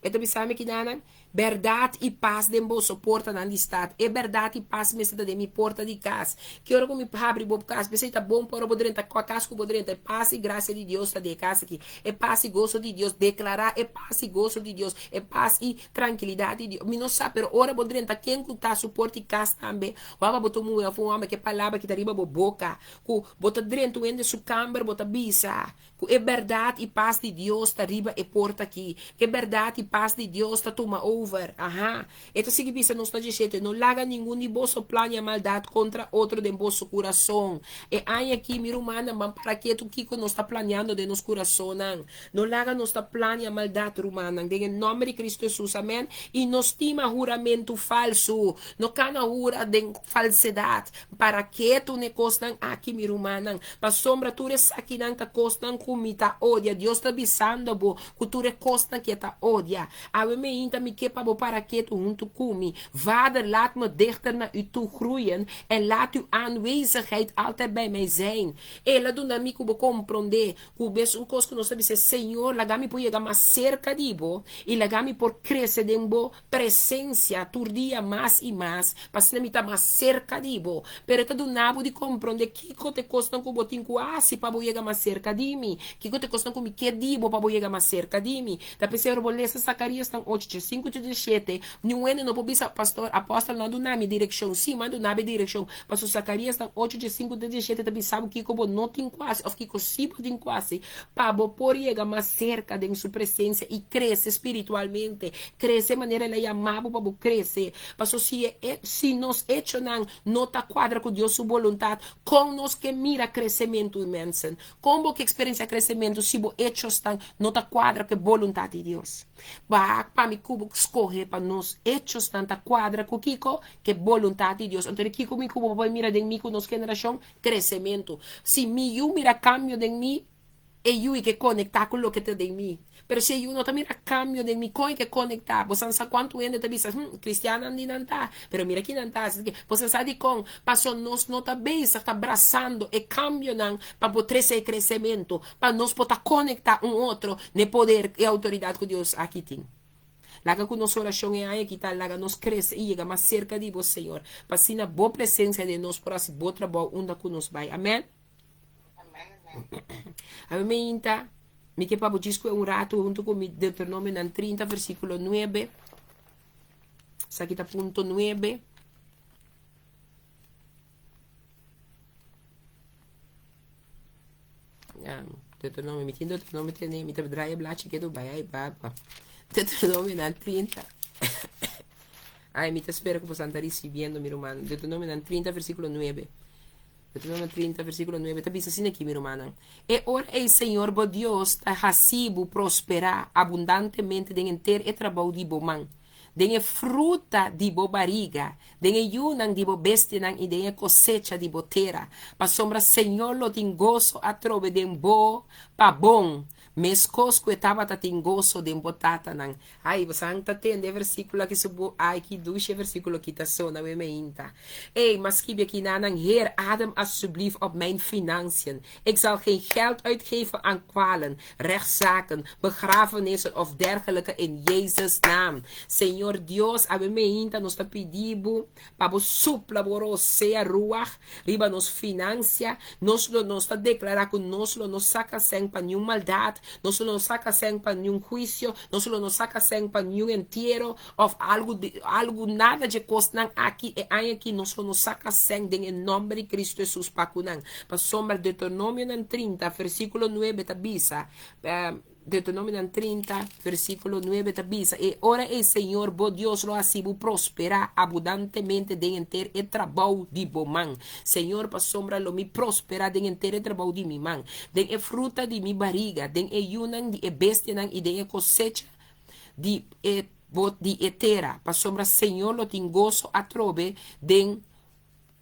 E ta bisa mi kinan? Bèrdat i pas den boso portanan di stat. E bèrdat i pas mester ta den mi porta di kas. Ki ora ku mi habri bo kas, p'esei ta bon pa ora bo drenta kua kas ku bo drenta, e pas i grasia di Dios ta den e kas aki. E pas i goso di Dios, deklará e pas i goso di Dios, e pas i trankilidat di Dios. Mi no sa, pero ora bo drenta ken ku ta su porta i kas tambe, waba bo ta un muhé òf un hòmber, ku e palabra ki ta riba bo boka, ku bo ta drenta un hende su kamber, bo ta bisa, Ku e bèrdat i pas di Dios ta riba e porta aki. Ku e bèrdat i pas di Dios ta tuma over. Aha. E ta sigui bisa nos na diesshete, No laga ningun di boso plania maldat kontra otro den boso kurason. E aña aki, mi rumannan, ban para ketu kiko nos ta planiando den nos kurasonnan. No laga nos ta plania maldat, rumannan. Den e nòmber di Kristu Hesus, amèn. I no stima huramentu falsu. No kana hura den falsedat. Para ketu n'e kosnan aki, mi rumannan, pasobra tur esakinan ta kosnan ku mi ta odia. Dios ta bisando bo ku tur e kosnan ku e ta odia. Awe meinta mi ke pa bo para ketu huntu ku mi. Vader, laat me dichter na u toe groeien en laat uw aanwezigheid altijd bij mij zijn. El a duna mi ku bo komprondé ku mesun kos ku nos ta bisa, Señor, laga mi por yega mas serka di bo i laga mi por krese den bo presencia tur dia mas i mas, pa asina mi ta mas serka di bo. Pero e ta duna bo di komprondé kiko ta e kosnan ku bo tin ku hasi pa bo yega mas serka di mi, kiko ta e kosnan ku mi ke di bo pa bo yega mas serka di mi. Ta p'esei ora bo lesa Zakarias tan ocho, diesinku te diesshete, niun hende no por bisa, Pastor, apòstel no a duna mi direkshon. Sí, mi a duna bo e direkshon, pasobra Zakarias tan ocho, diesinku te diesshete ta bisa bo kiko bo no tin ku hasi òf kiko sí bo tin ku hasi pa bo por yega mas serka den su presensia i krese spiritualmente. Krese manera el a yama bo pa bo krese. Paso si e si nos echonan no ta kuadra ku Dios su boluntat, kon nos ke mira kresementu i mensen? Kon bo ke eksperensia kresementu si bo echosnan no ta kuadra ku e boluntat di Dios? Ba pa mi ku bo skohe pa nos echosnan ta kuadra ku kiko? Ku e boluntat di Dios. Anto di kiko mi ku bo por mira den mi ku nos generashon? Kresementu. Si mi yu mira kambio den mi, E yu i ke konektá ku loke ta den mi. Pero si e yu no ta mira kambio den mi, kon e ke konektá? Bo san sa kuantu hende ta bisa, Hm, kristiannan di nan ta, pero mira ki nan ta hasi. Bo san sa dikon? Pasobra nos no ta bezig ta brasando e kambionan pa por trese e kresementu, pa nos por ta konektá un otro n'e poder i outoridat ku Dios aki tin. Laga ku nos orashon e aña aki ta laga nos krese i yega mas serka di bo, Señor, pa asina bo presensia den nos por hasi bo trabou unda ku nos bai. Amen. Awe meinta, mi ke pa bo djis kue un ratu huntu ku mi Deuteronomionan 30 versíkulo 9. Esaki ta punto 9. Ja, Deuteronomio, mi tin Deuteronomio tene, mi ta draai e blachi ketu bai, ai papa. Deuteronomionan 30. Ai, mi ta spera ku boso ta risibiendo, mi ruman. Deuteronomionan 30, versíkulo 9. Deuteronomio 30, versíkulo 9 ta bisa asina aki, mi rumannan, E ora ei Señor bo Dios ta hasi bo prosperá abundantemente den henter e trabou di bo man, den e fruta di bo bariga, den e yunan di bo bestianan i den e kosecha di bo tera, pasobra Señor lo tin goso atrobe den bo pa bon, meskos ku e tabata tin goso den bo tatanan. Ai, bosan ta tende e versíkulo aki su bo? Ai, ki dushi e versíkulo aki ta sona we meinta. Ey, ma skibi aki nanan, Heer, adem alsjeblieft op mijn financiën. Ik zal geen geld uitgeven aan kwalen, rechtszaken, begrafenissen of dergelijke in Jezus naam. Señor Dios, awe meinta nos ta pidi bo pa bo supla bo rosea, ruach, riba nos financia. Nos lo nos ta deklará ku nos lo no saka sèn pa niun maldat, nos lo no saka sèn pa niun huisio, nos lo no saka sèn pa niun entiero òf algu di algu nada dje kosnan aki e aña aki nos lo no saka sèn den e nòmber di Kristu Hesus pa ku nan. Pasobra Deuteronomionan 30 versíkulo 9 ta bisa, Deuteronomionan 30, versíkulo 9 ta bisa, E ora ei Señor bo Dios lo hasi bo prosperá abundantemente den henter e trabou di bo man. Señor, pasobra lo mi prosperá den henter e trabou di mi man, den e fruta di mi bariga, den e yunan di e bestianan i den e kosecha di e bo di e tera, pasobra Señor lo tin goso atrobe den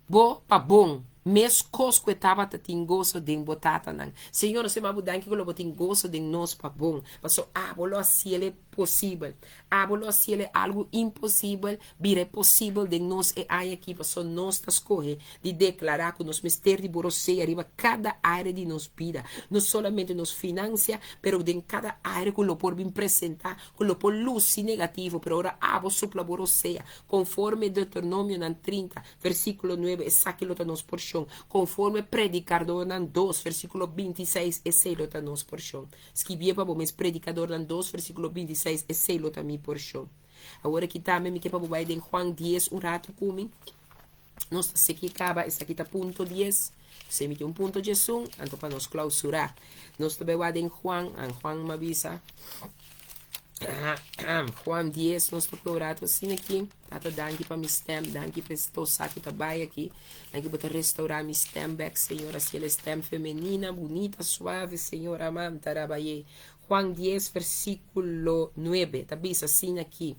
bo pa bon, meskos ku e tabata tin goso den bo tatanan. Señor, nos ta yama bo danki ku lo bo tin goso den nos pa bon, pasobra abo lo hasiel e posibel. Abo lo hasiel e algu imposibel bira e posibel den nos e aña aki, pasobra nos ta skohe di deklará ku nos mester di bo rosea riba kada área di nos bida, no solamente nos finansia, pero den kada área ku lo por bin presentá, ku lo por lusi negativo, pero ora abo supla bo rosea, Konforme Deuteronomionan 30, versíkulo 9, esaki lo ta nos porshon. Konforme Predikadornan 2, versíkulo 26, esei lo ta nos porshon. Skibié pa bo mes, Predikadornan 2, versíkulo 26, esei lo ta mi porshon. Awor aki tambe mi ke pa bo bai den Juan 10 un ratu ku mi. Nos ta seki kaba, esaki ta punto 10. P'esei mi tin un punto 11, anto pa nos klausurá. Nos ta bai wak den Juan, an Juan m'a bisa. Juan 10, nos ta un rato asina aki. Tata, danki pa mi stem, danki pa e tosa ku ta bai aki. Danki bo ta restaurá mi stem bek, Señor. Hasiel e stem femenina, bunita, suave, Señor. Amanta rabaye. Juan 10, versíkulo 9, ta bisa asina aki.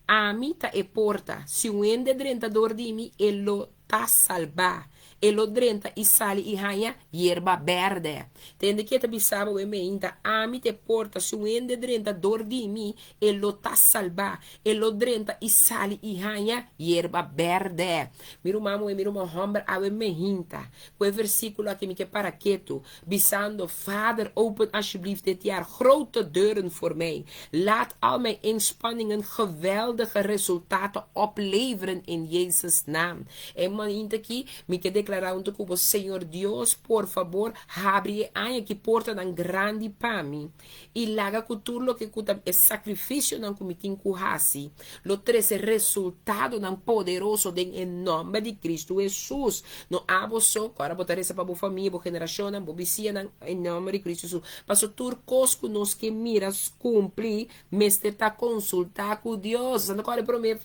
Ami ta e porta. Si un hende drenta dor di mi, e lo ta salbá. E lo drenta i sali i haña yerba bèrdè. Tende ke ta bisa bo e meinta, Ami ta e porta. Si un hende drenta dor di mi, e lo ta salbá. E lo drenta i sali i haña yerba bèrdè. Mi ruman muhé, mi ruman hòmber, awe meinta ku e versíkulo aki mi ke para ketu, bisando, Vader, open alsjeblieft dit jaar grote deuren voor mij. Laat al mijn inspanningen geweldige resultaten opleveren in Jezus naam. E mainta aki, mi ke deklará huntu ku bo, Señor Dios, por fabor, habri e aña aki portanan grandi pa mi i laga ku tur loke ku ta e sakrifisionan ku mi tin ku hasi lo trese resultadonan poderoso den e nòmber di Kristu Hesus. No abo so, ku ora bo ta resa pa bo famia, bo generashonnan, bo bisianan, en nòmber di Kristu Hesus. Pasobra tur kos ku nos ke mira kumpli mester ta konsultá ku Dios. Bo sa kòrda e promé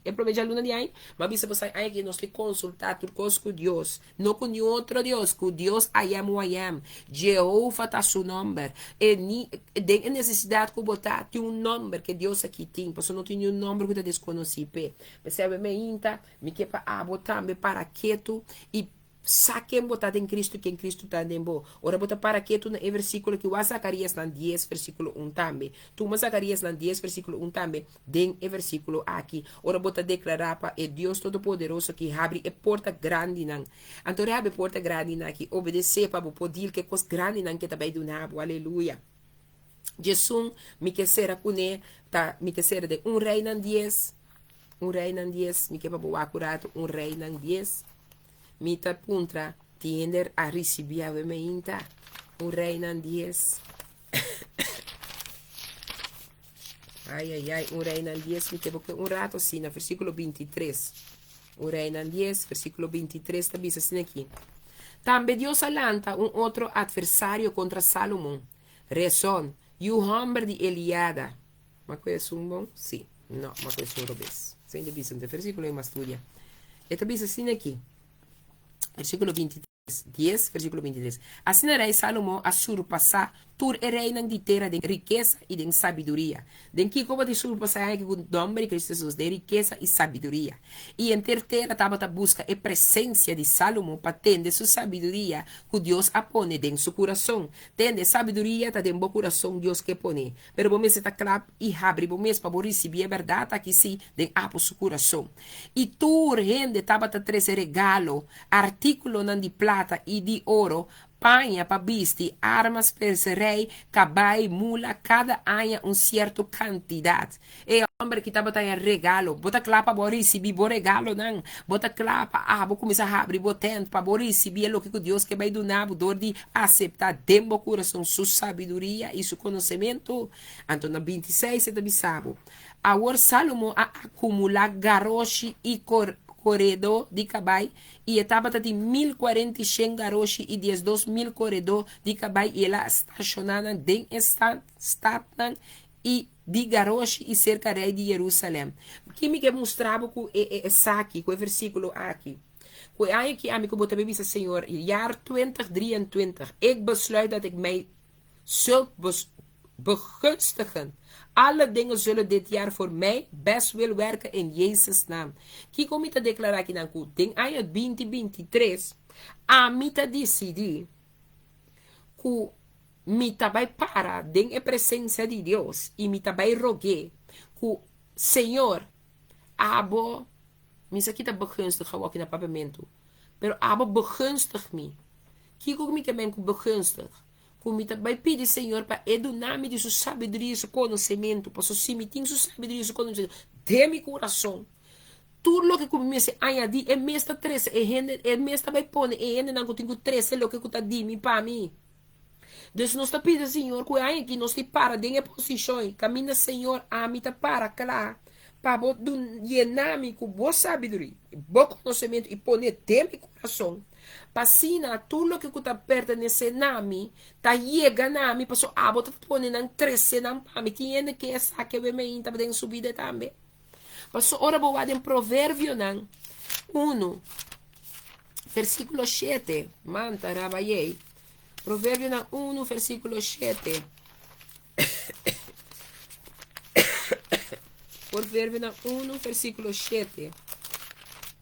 e promé djaluna di aña? Mi a bisa bo sa aña aki nos ke konsultá tur kos ku Dios. No ku niun otro Dios, ku Dios I am who I am. Jehovah ta su nòmber. E ni den e nesesidat ku bo ta, tin un nòmber ku e Dios aki tin, pasobra no tin niun nòmber ku ta deskonosí p'e. P'esei awe meinta, mi ke pa abo tambe para ketu i sa ken bo ta den Kristu i ken Kristu ta den bo. Ora bo ta para ketu na e versíkulo aki, wak Zakariasnan dies versíkulo un tambe. Tuma Zakariasnan dies versíkulo un tambe. Den e versíkulo aki, ora bo ta deklará pa e Dios Todopoderoso ki habri e porta grandinan, anto rehabri e porta grandinan aki, obedesé pa bo por dil ku e kos grandinan ke ta bai duna bo. Aleluya! 11 mi ke sera kuné ta mi ke sera den 1 Reinan 10, 1 Reinan 10, mi ke pa bo wak un ratu 1 Reinan 10. Mi ta puntra tin hende a risibí awe meinta 1 Reinan 10. Ai ai ai 1 Reinan 10 mi ke bo ke un ratu asina versíkulo 23. 1 Reinan 10 versíkulo 23 ta bisa asina aki, Tambe Dios a lanta un otro atversario kontra Sálomon, Rezon, yu hòmber di Eliada. Ma ku esun bon? Sí. No, ma ku esun robes. Esei ta bisa den versíkulo ei mas studia. E ta bisa asina aki, versíkulo 23, 10, versíkulo 23, Asina rei Sálomon a surpasá tur e reinan di tera den rikesa i den sabiduria. Den kiko bo ta surpasá aki ku nòmber di Kristu Hesus? Den rikesa i sabiduria. I henter tera tabata buska e presensia di Sálomon pa tende su sabiduria ku Dios a pone den su kurason. Tende, sabiduria ta den bo kurason Dios ke pone. Pero bo mester ta kla i habri bo mes pa bo risibí e bèrdat aki, sí, den abo su kurason. I tur hende tabata trese regalo, artíkulonan di plata i di oro, paña pa bisti, arma, sperserei, kabai, mula, kada aña un sierto kantidat. E hòmber ki tabata haña regalo, bo ta kla pa bo risibí bo regalonan? Bo ta kla pa abo kuminsá habri bo tènt pa bo risibí e loke ku Dios ke bai duna bo dor di aseptá den bo kurason su sabiduria i su konosementu? Anto na 26 e ta bisa bo, Awor Sálomon a akumulá garoshi i koredó di kabai, i e tabata tin 1040 garoshi i 12,000 koredó di kabai, i el a stashoná nan den e statnan i di garoshi i serka rei di Jerusalèm. Ki mi ke mustra bo ku e esaki, ku e versíkulo aki? Ku e aña aki ami ku bo ta bai bisa Señor, jaar 2023, ik besluit dat ik mij zult begunstigen. Alle dingen zullen dit jaar voor mij best wil werken in Jezus naam. Kiko mi ta deklará akinan? Ku den aña 2023 ami ta disidí ku Mi ta bai para den e presensia di Dios i mi ta bai rog'é ku, Señor, abo, mi sa kita begunstig awoki na papiamentu, pero abo begunstig mi. Kiko ku mi ke men ku begunstig? Ku mi ta bai pidi Señor pa e duna mi di su sabiduria i su konosementu, pasobra si mi tin su sabiduria i su konosementu den mi kurason, tur loke ku mi mester añadí e mes ta trese e hende, e mes ta bai pone e hendenan ku tin ku trese loke ku ta di mi pa mi. Dus nos ta pidi Señor ku e aña aki nos tin para den e posishon kaminda Señor ami ta para kla pa bo dun yena mi ku bo sabiduria, bo konosementu i pone den mi kurason pa asina tur loke ku ta pertenesé na mi ta yega na mi pasobra abo ta pone nan trese nan pa mi. Tin hende ke esaki awe mainta den su bida tambe. Pasobra ora bo wak den Proverbionan unu versíkulo shete, manta rabayei. Proverbionan 1, versíkulo 7. Proverbionan 1, versíkulo 7.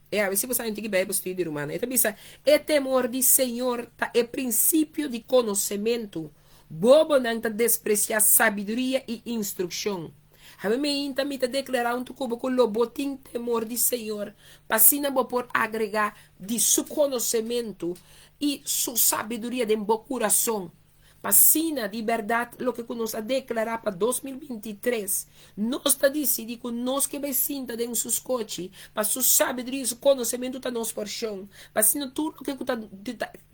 E a si bo sa tiki Bijbel studie, ruman. E ta bisa, e temor di Señor ta e prinsipio di konosementu. Bobonan ta despresiá sabiduria i instrukshon. Hawe meinta mi ta deklará huntu ku bo ku lo bo tin temor di Señor, pa asina bo por agregá di su konosementu i su sabiduria den bo kurason, pa asina di bèrdat loke ku nos a deklará pa 2023, nos ta disidí ku nos ke bai sinta den su skochi, pa su sabiduria i su konosementu ta nos porshon, pa asina tur loke ku ta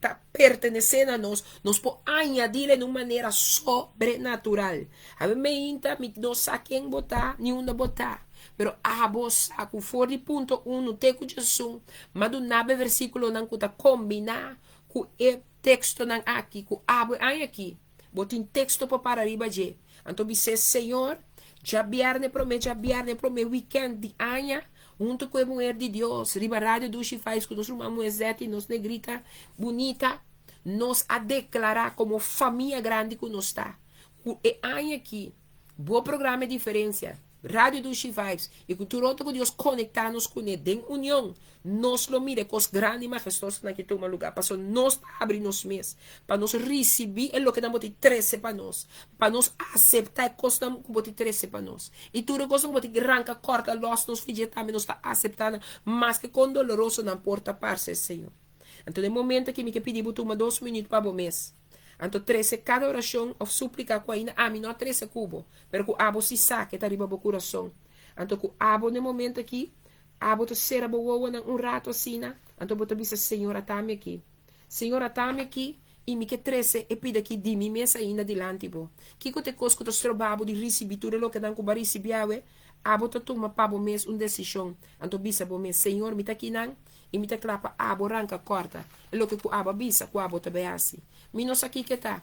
ta pertenesé na nos, nos por añadíle den un manera sobrenatural. Awe meinta mi no sa ken bo ta ni unda bo ta, pero abo sa ku for di punto unu te ku djesun, m'a duna bo e versíkulonan ku ta kombiná ku e tekstonan aki ku abo e aña aki. Bo tin teksto pa para riba dje. Anto bis'é, Señor, djabièrnè promé djabièrnè promé wikènt di aña, huntu ku e muher di Dios, riba Radio Dushi Vibes ku nos ruman muher Zetty, nos negrita bunita, nos a deklará komo famia grandi ku nos ta, ku e aña aki bo programa e diferensia, Radio Dushi Vibes, i ku tur otro ku Dios konektá nos kuné den union, nos lo mira e kos grandi i mahestosonan ki tuma lugá, pasobra nos ta habri nos mes pa nos risibí e loke nan bo tin trese pa nos, pa nos aseptá e kosnan ku bo tin trese pa nos. I tur e kosnan ku bo tin ranka, kòrta, lòs nos fidjé tambe nos ta aseptá nan, maske kon doloroso nan por ta parse, Señor. Anto den momento aki mi ke pidi bo tuma dos minüt pa bo mes. Anto trese kada orashon òf súplika ku ainda ami no a trese ku bo, pero ku abo si sa ke ta riba bo kurason. Anto ku abo na e momento aki, abo ta sera bo wowonan un ratu asina, anto bo ta bisa, Señor, atami aki. Señor, atami aki, i mi ke trese e pida aki di mi mes ainda dilanti bo. Kiko ta e kos ku ta stroba bo di risibí tur e lokenan ku bo a risibí awe? Abo ta tuma pa bo mes un desishon, anto bisa bo mes, Señor, mi ta akinan, i mi ta kla pa abo ranka kòrta e loke ku abo a bisa ku abo ta bai hasi. Mi no sa kiko e ta.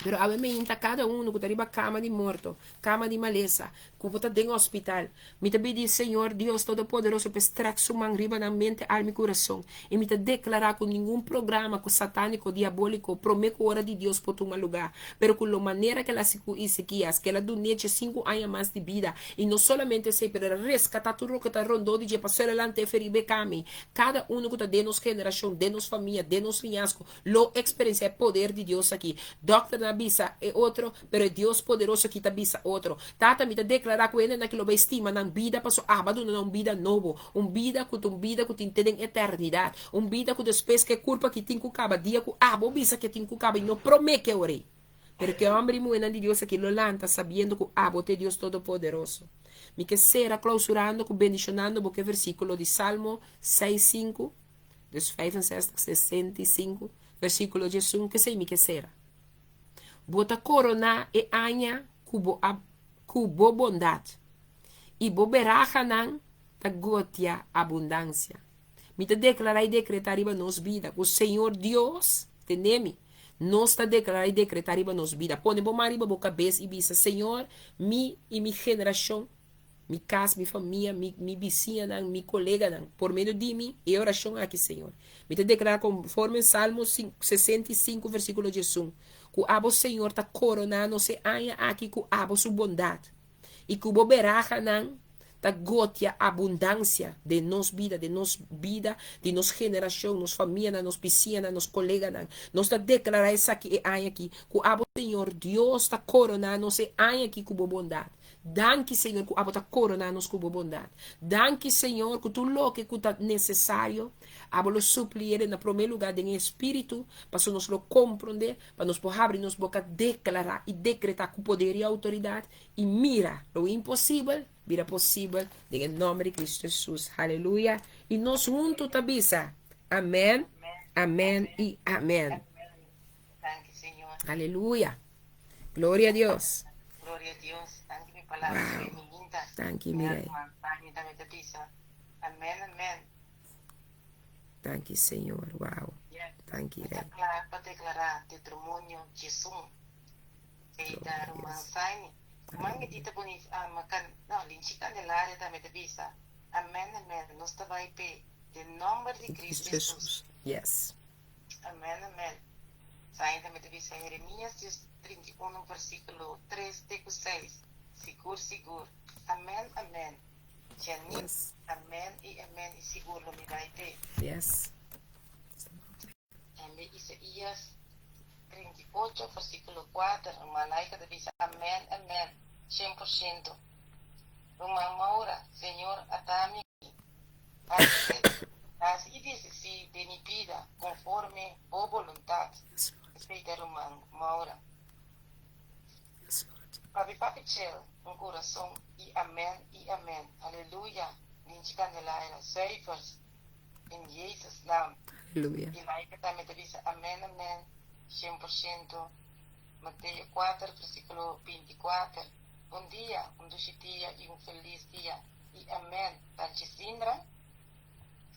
Pero awe meinta kada unu ku ta riba kama di morto, kama di malesa, ku bo ta den hospital, mi ta pidi Señor Dios Todopoderoso pa e strèk su man riba nan mente, alma i kurason, i mi ta deklará ku ningun programa ku satániko, diabóliko, promé ku ora di Dios por tuma lugá, pero ku lo manera ku el a hasi ku Isekias, ku el a dun'é djesinku aña mas di bida, i no solamente esei, pero el a reskatá tur loke ta rondó di dje, pasobra el a lant'é fe riba e kami. Kada unu ku ta den nos generashon, den nos famia, den nos liñasgo, Lo experencia e poder di Dios aki. Dokternan a bisa e otro, pero e Dios poderoso aki ta bisa otro. Tata, mi ta declara cu hendenan aki lo bay stima nan bida paso Abba duna nan un bida nobo, un bida cu ta un bida cu tin te den eternidad, un bida cu despues cu e curpa aki tin cu caba, dia cu Abo bisa cu e tin cu caba y no prome cu e ora ey. Pero cu e homber y muhernan di Dios aki lo lanta sabiendo cu Abo ta e Dios Todopoderoso. Mi ke cera clausurando cu bendicionando bo cu e versiculo di Salmo seis sinku. Dus 65, 65, versíkulo 11, Kesei mi ke sera. Bo ta koroná e aña ku bo a ku bo bondat, i bo berahanan ta gotia abundansia. Mi ta deklará i dekretá riba nos bida ku Señor Dios, tende mi, nos ta deklará i dekretá riba nos bida. Pone bo man riba bo kabes i bisa, Señor, mi i mi generashon, Mi kas, mi famia, mi mi bisiñanan, mi koleganan, por medio di mi e orashon aki, Señor. Mi ta deklará konforme Salmo 65 versíkulo 11, ku abo, Señor, ta koroná nos e aña aki ku abo su bondat, i ku bo berahanan ta gotia abundansia den nos bida, den nos bida, di nos generashon, nos famianan, nos bisiñanan, nos koleganan. Nos ta deklará esaki e aña aki, ku abo, Señor Dios, ta koroná nos e aña aki ku bo bondat. Danki Señor ku abo ta korona nos ku bo bondat. Danki Señor ku tur loke ku ta nesesario abo lo suplié na promé lugá den e Espíritu pasobra nos lo komprondé pa nos por habri nos boka deklará i dekretá ku poder i outoridat i mira lo imposibel bira posibel den e nòmber di Kristu Hesus. Aleluya. I nos huntu ta bisa, Amèn, amèn i amèn. Aleluya. Gloria a Dios. Gloria a Dios. Danki mi palabra wow. mi linda. Danki Mirei. Amen, amen. Danki Señor. Wow. Yeah. Danki Rey. Kla pa deklará Deuteronomio 11. Eita ruman Saini. Ruman mi tita bonita, ah, makan, no, Linchi Candelaria tambe ta bisa. Amen, amen. Nos ta bai pe den nomber di Cristo Jesus. Yes. Amen, amen. Sain tambe ta bisa Jeremias dies 31 versíkulo 3 te ku 6. Sigur, sigur. Amen, amen. Janine, Yes. amen i amen i sigur lo mi bai p'e. Yes. Tambe Isaías 38 versíkulo 4, ruman Laika ta bisa amen, amen, 100%. Ruman Maura, Señor ata mi Hasi hasi i desisí den mi bida konforme bo boluntat. Yes, Lord. Esei ta ruman Maura. Yes, Lord. Papi papi chel un kurason i amen i amen aleluya Linchi Candelaira zuivers in Jezus naam. Aleluya. I Laika tambe ta bisa amen amen 100% Mateo 4 versikulo 24 Bon dia un dushi dia i un felis dia. I amen Tanchi Sindra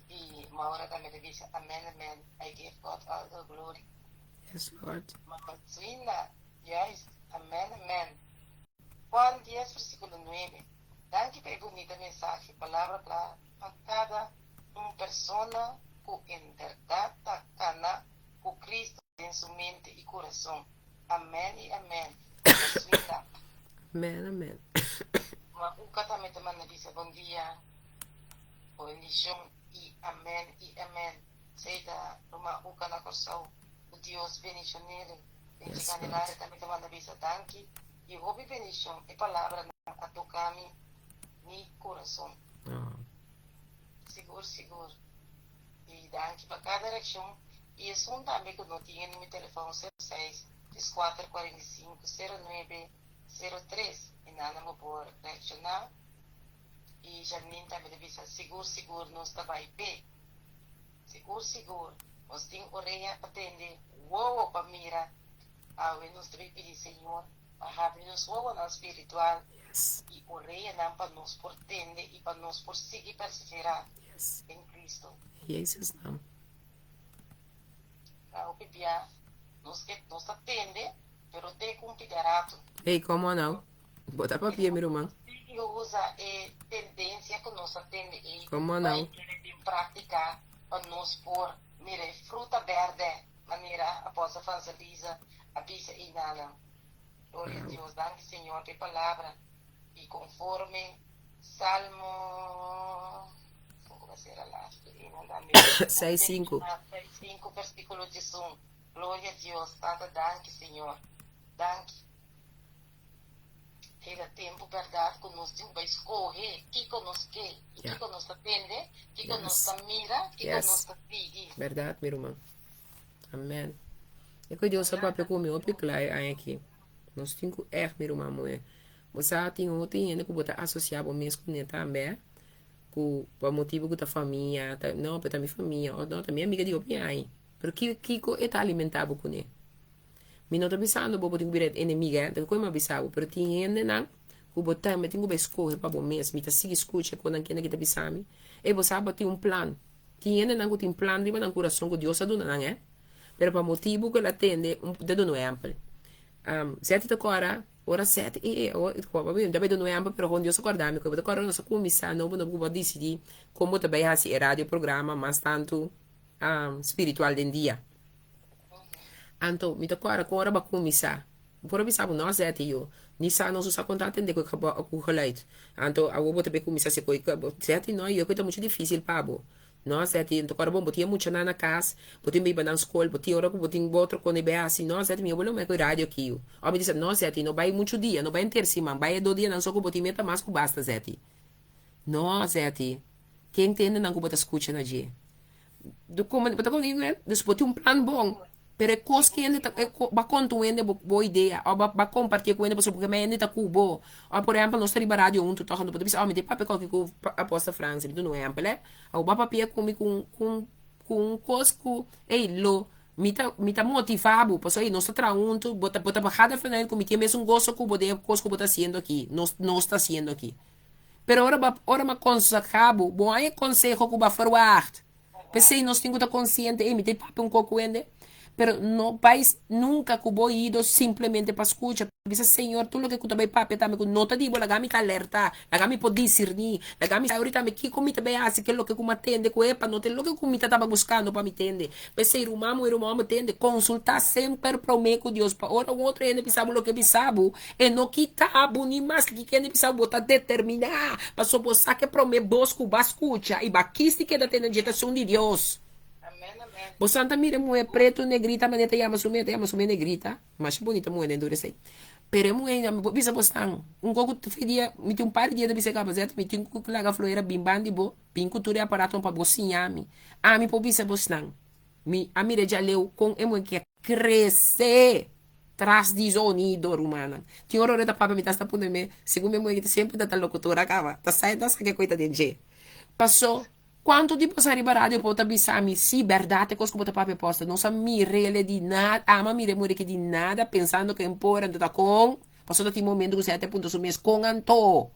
i Maura tambe ta bisa amen amen I give God all the glory. Yes Lord. Mama Zwinda juist amen amen Juan 10 versikulo 9 Danki pa e bunita mensahe palabra kla pa kada un persona ku en bèrdat ta kana ku Cristo den su mente i kurason amen i amen Mama Zwinda. Amen amen. Ma uka tambe ta manda bisa bon dia, bo bendishon i amen i amen. Sei ta ruman uka na Kòrsou, ku Dios bendishonele. Den Yes, Candelaria Lord. tambe ta manda bisa danki i hopi bendishon. E palabranan a toka mi mi kurason. Oh. Sigur sigur. I danki pa kada reakshon. I esun tambe ku no tin e numero di telefòn 06 34 45 09 03 i nan nan bo por reakshoná. I Janine tambe ta bisa sigur sigur nos ta bai p'e. Sigur sigur nos tin orea pa tende, wowo pa mira. Awe nos ta bai pidi Señor pa habri nos wowonan spiritual i oreanan pa nos por tende i pa nos por sigui perseverá den Cristo. Jezus nam. Ta hopi bia nos ke nos ta tende pero te ku un pida ratu. Hey, come on now. Bo ta papia, mi ruman. Sigui usa e tendensia ku nos a tende ei Come on pa now. e kere den práktika pa nos por mira e fruta bèrdè manera Apòstel Franselisa a bisa einanan. Gloria a Dios. Danki Señor pa e palabra i konforme Salmo 6, 5. 5 versículo 11. Gloria a Dios. Tata, danki Señor. Danki. Era tempu bèrdat ku nos tin ku bai skohe kiko nos ke i kiko nos ta tende, kiko nos ta mira, kiko nos ta sigui. Bèrdat, mi ruman. Amen. E ku Dios a papia ku mi hopi kla e aña aki. Nos tin ku ègt, mi ruman muhé. Bo sa tin hopi hende ku bo ta asosiá bo mes kuné tambe, ku pa motibu ku ta famia, ta no, pero ta mi famia, òf no, ta mi amiga di hopi aña. Pero kiko e ta alimentá bo kuné? Mi no ta bisando bo bo tin ku bira enemiga, eh, ta koe mi a bisa bo, pero tin hendenan ku bo tambe tin ku bai skohe pa bo mes. Mi ta sigui skucha kon nan kende ki ta bisa mi, Ey, bo sa bo tin un plan. Tin hendenan ku tin plan riba nan kurason ku Dios a duna nan, eh, pero pa motibu ku el a tende, un, ta duna un ehèmpel. Seti ta kòrda, ora seti, e, e, o, mi ta bai duna un ehèmpel, pero kon Dios a kòrda mi ku bo ta kòrda nos a kuminsá nobo nobo ku bo a disidí kon bo ta bai hasi e radio programa mas tantu spiritual den dia. Anto, mi ta kòrda kon ora bo a kuminsá. Bo por a bisa bo, No, Zeti, yo ni sa nos usa kon ta atendé ku e ku geluid. Anto, awor bo ta bai kuminsá hasi koi. Zeti, no, yo ku ta muchu difísil pa bo. No, Zeti, anto kòrda bon, bo tin e muchanan na kas, bo tin biba nan skol, bo tin ora ku bo tin bo otro kos bai hasi. No, Zeti, mi a wòrdu ku e radio aki, yu. Òf mi di sa, No, Zeti, no bai muchu dia, no bai henter siman, bai e dos dianan so ku bo tin meta mas ku basta, Zeti. No, Zeti, ken tende nan ku bo ta skucha na dje? Dus bo tin un plan bon, pero e kos ku hende ta, bo a konta un hende bo idea òf bo a kompartié ku hende pasobra ku hende ta ku bo. Òf por ehèmpel nos ta riba radio huntu tòg, bo ta bisa, oh mi ta papia ku ku Apostel Frans, mi duna un ehèmpel e. Awor bo a papia ku mi ku ku ku un kos ku ey lo mi ta mi ta motivá bo pasobra ey nos ta traha huntu, bo ta bo ta baha den ku mi tin e mesun goso ku bo den e kos ku bo ta hasiendo aki, nos nos ta hasiendo aki. Pero ora bo ora mi a konsehá bo, bo haña e konseho ku bo a ferwagt. P'esei nos tin ku ta konsiente, ey, mi ta papia un koko hende, pero no bai nunka ku bo oido simplemente pa skucha. Bisa, Señor, tur loke ku ta bai papia tambe ku no ta di bo, laga mi ta alerta, laga mi por disirní, laga mi sa ahorita tambe kiko mi ta bai hasi ku e loke ku mi a tende ku epa no ta e loke ku mi ta tabata buskando pa mi tende. P'esei, ruman muhé, ruman hòmber, tende, konsultá semper promé ku Dios, pa ora un otro hende bisa bo loke bisa bo, E no kita bo ni maske ki kende bisa bo ta determiná, pasobra bo sa ke promé bos ku ba skucha i ba kis di keda tene dje ta esun di Dios. Bo santa mira e muhé pretu negrita manera ta yama su mes, ta yama su mes negrita, masha bunita muhé den tur esei. Pero e muhé mi por bisa bosnan, un koko fe dia, mi tin un par di dia ta bisa e kaba zet, mi tin ku laga floera bin ban di bo, bin ku tur e aparatonan pa bo siña mi. Ami por bisa bosnan, mi a mira djaleu kon e muhé ke krese. Tras di zonido, rumannan. Tin ora ora ta papia mi ta hasta pone me, segun mi muhé ta semper ta ta locutora caba, ta sa ta sa ke koe ta den dje. Paso, cuanto di boso ariba radio por ta bisa mi, si, berdad e cos cu bo ta papia apostel, nos a mirele di nada, ama mira e muhé aki di nada pensando cu empora anto ta con, paso ta tin momento cu sete punta su mes, con anto?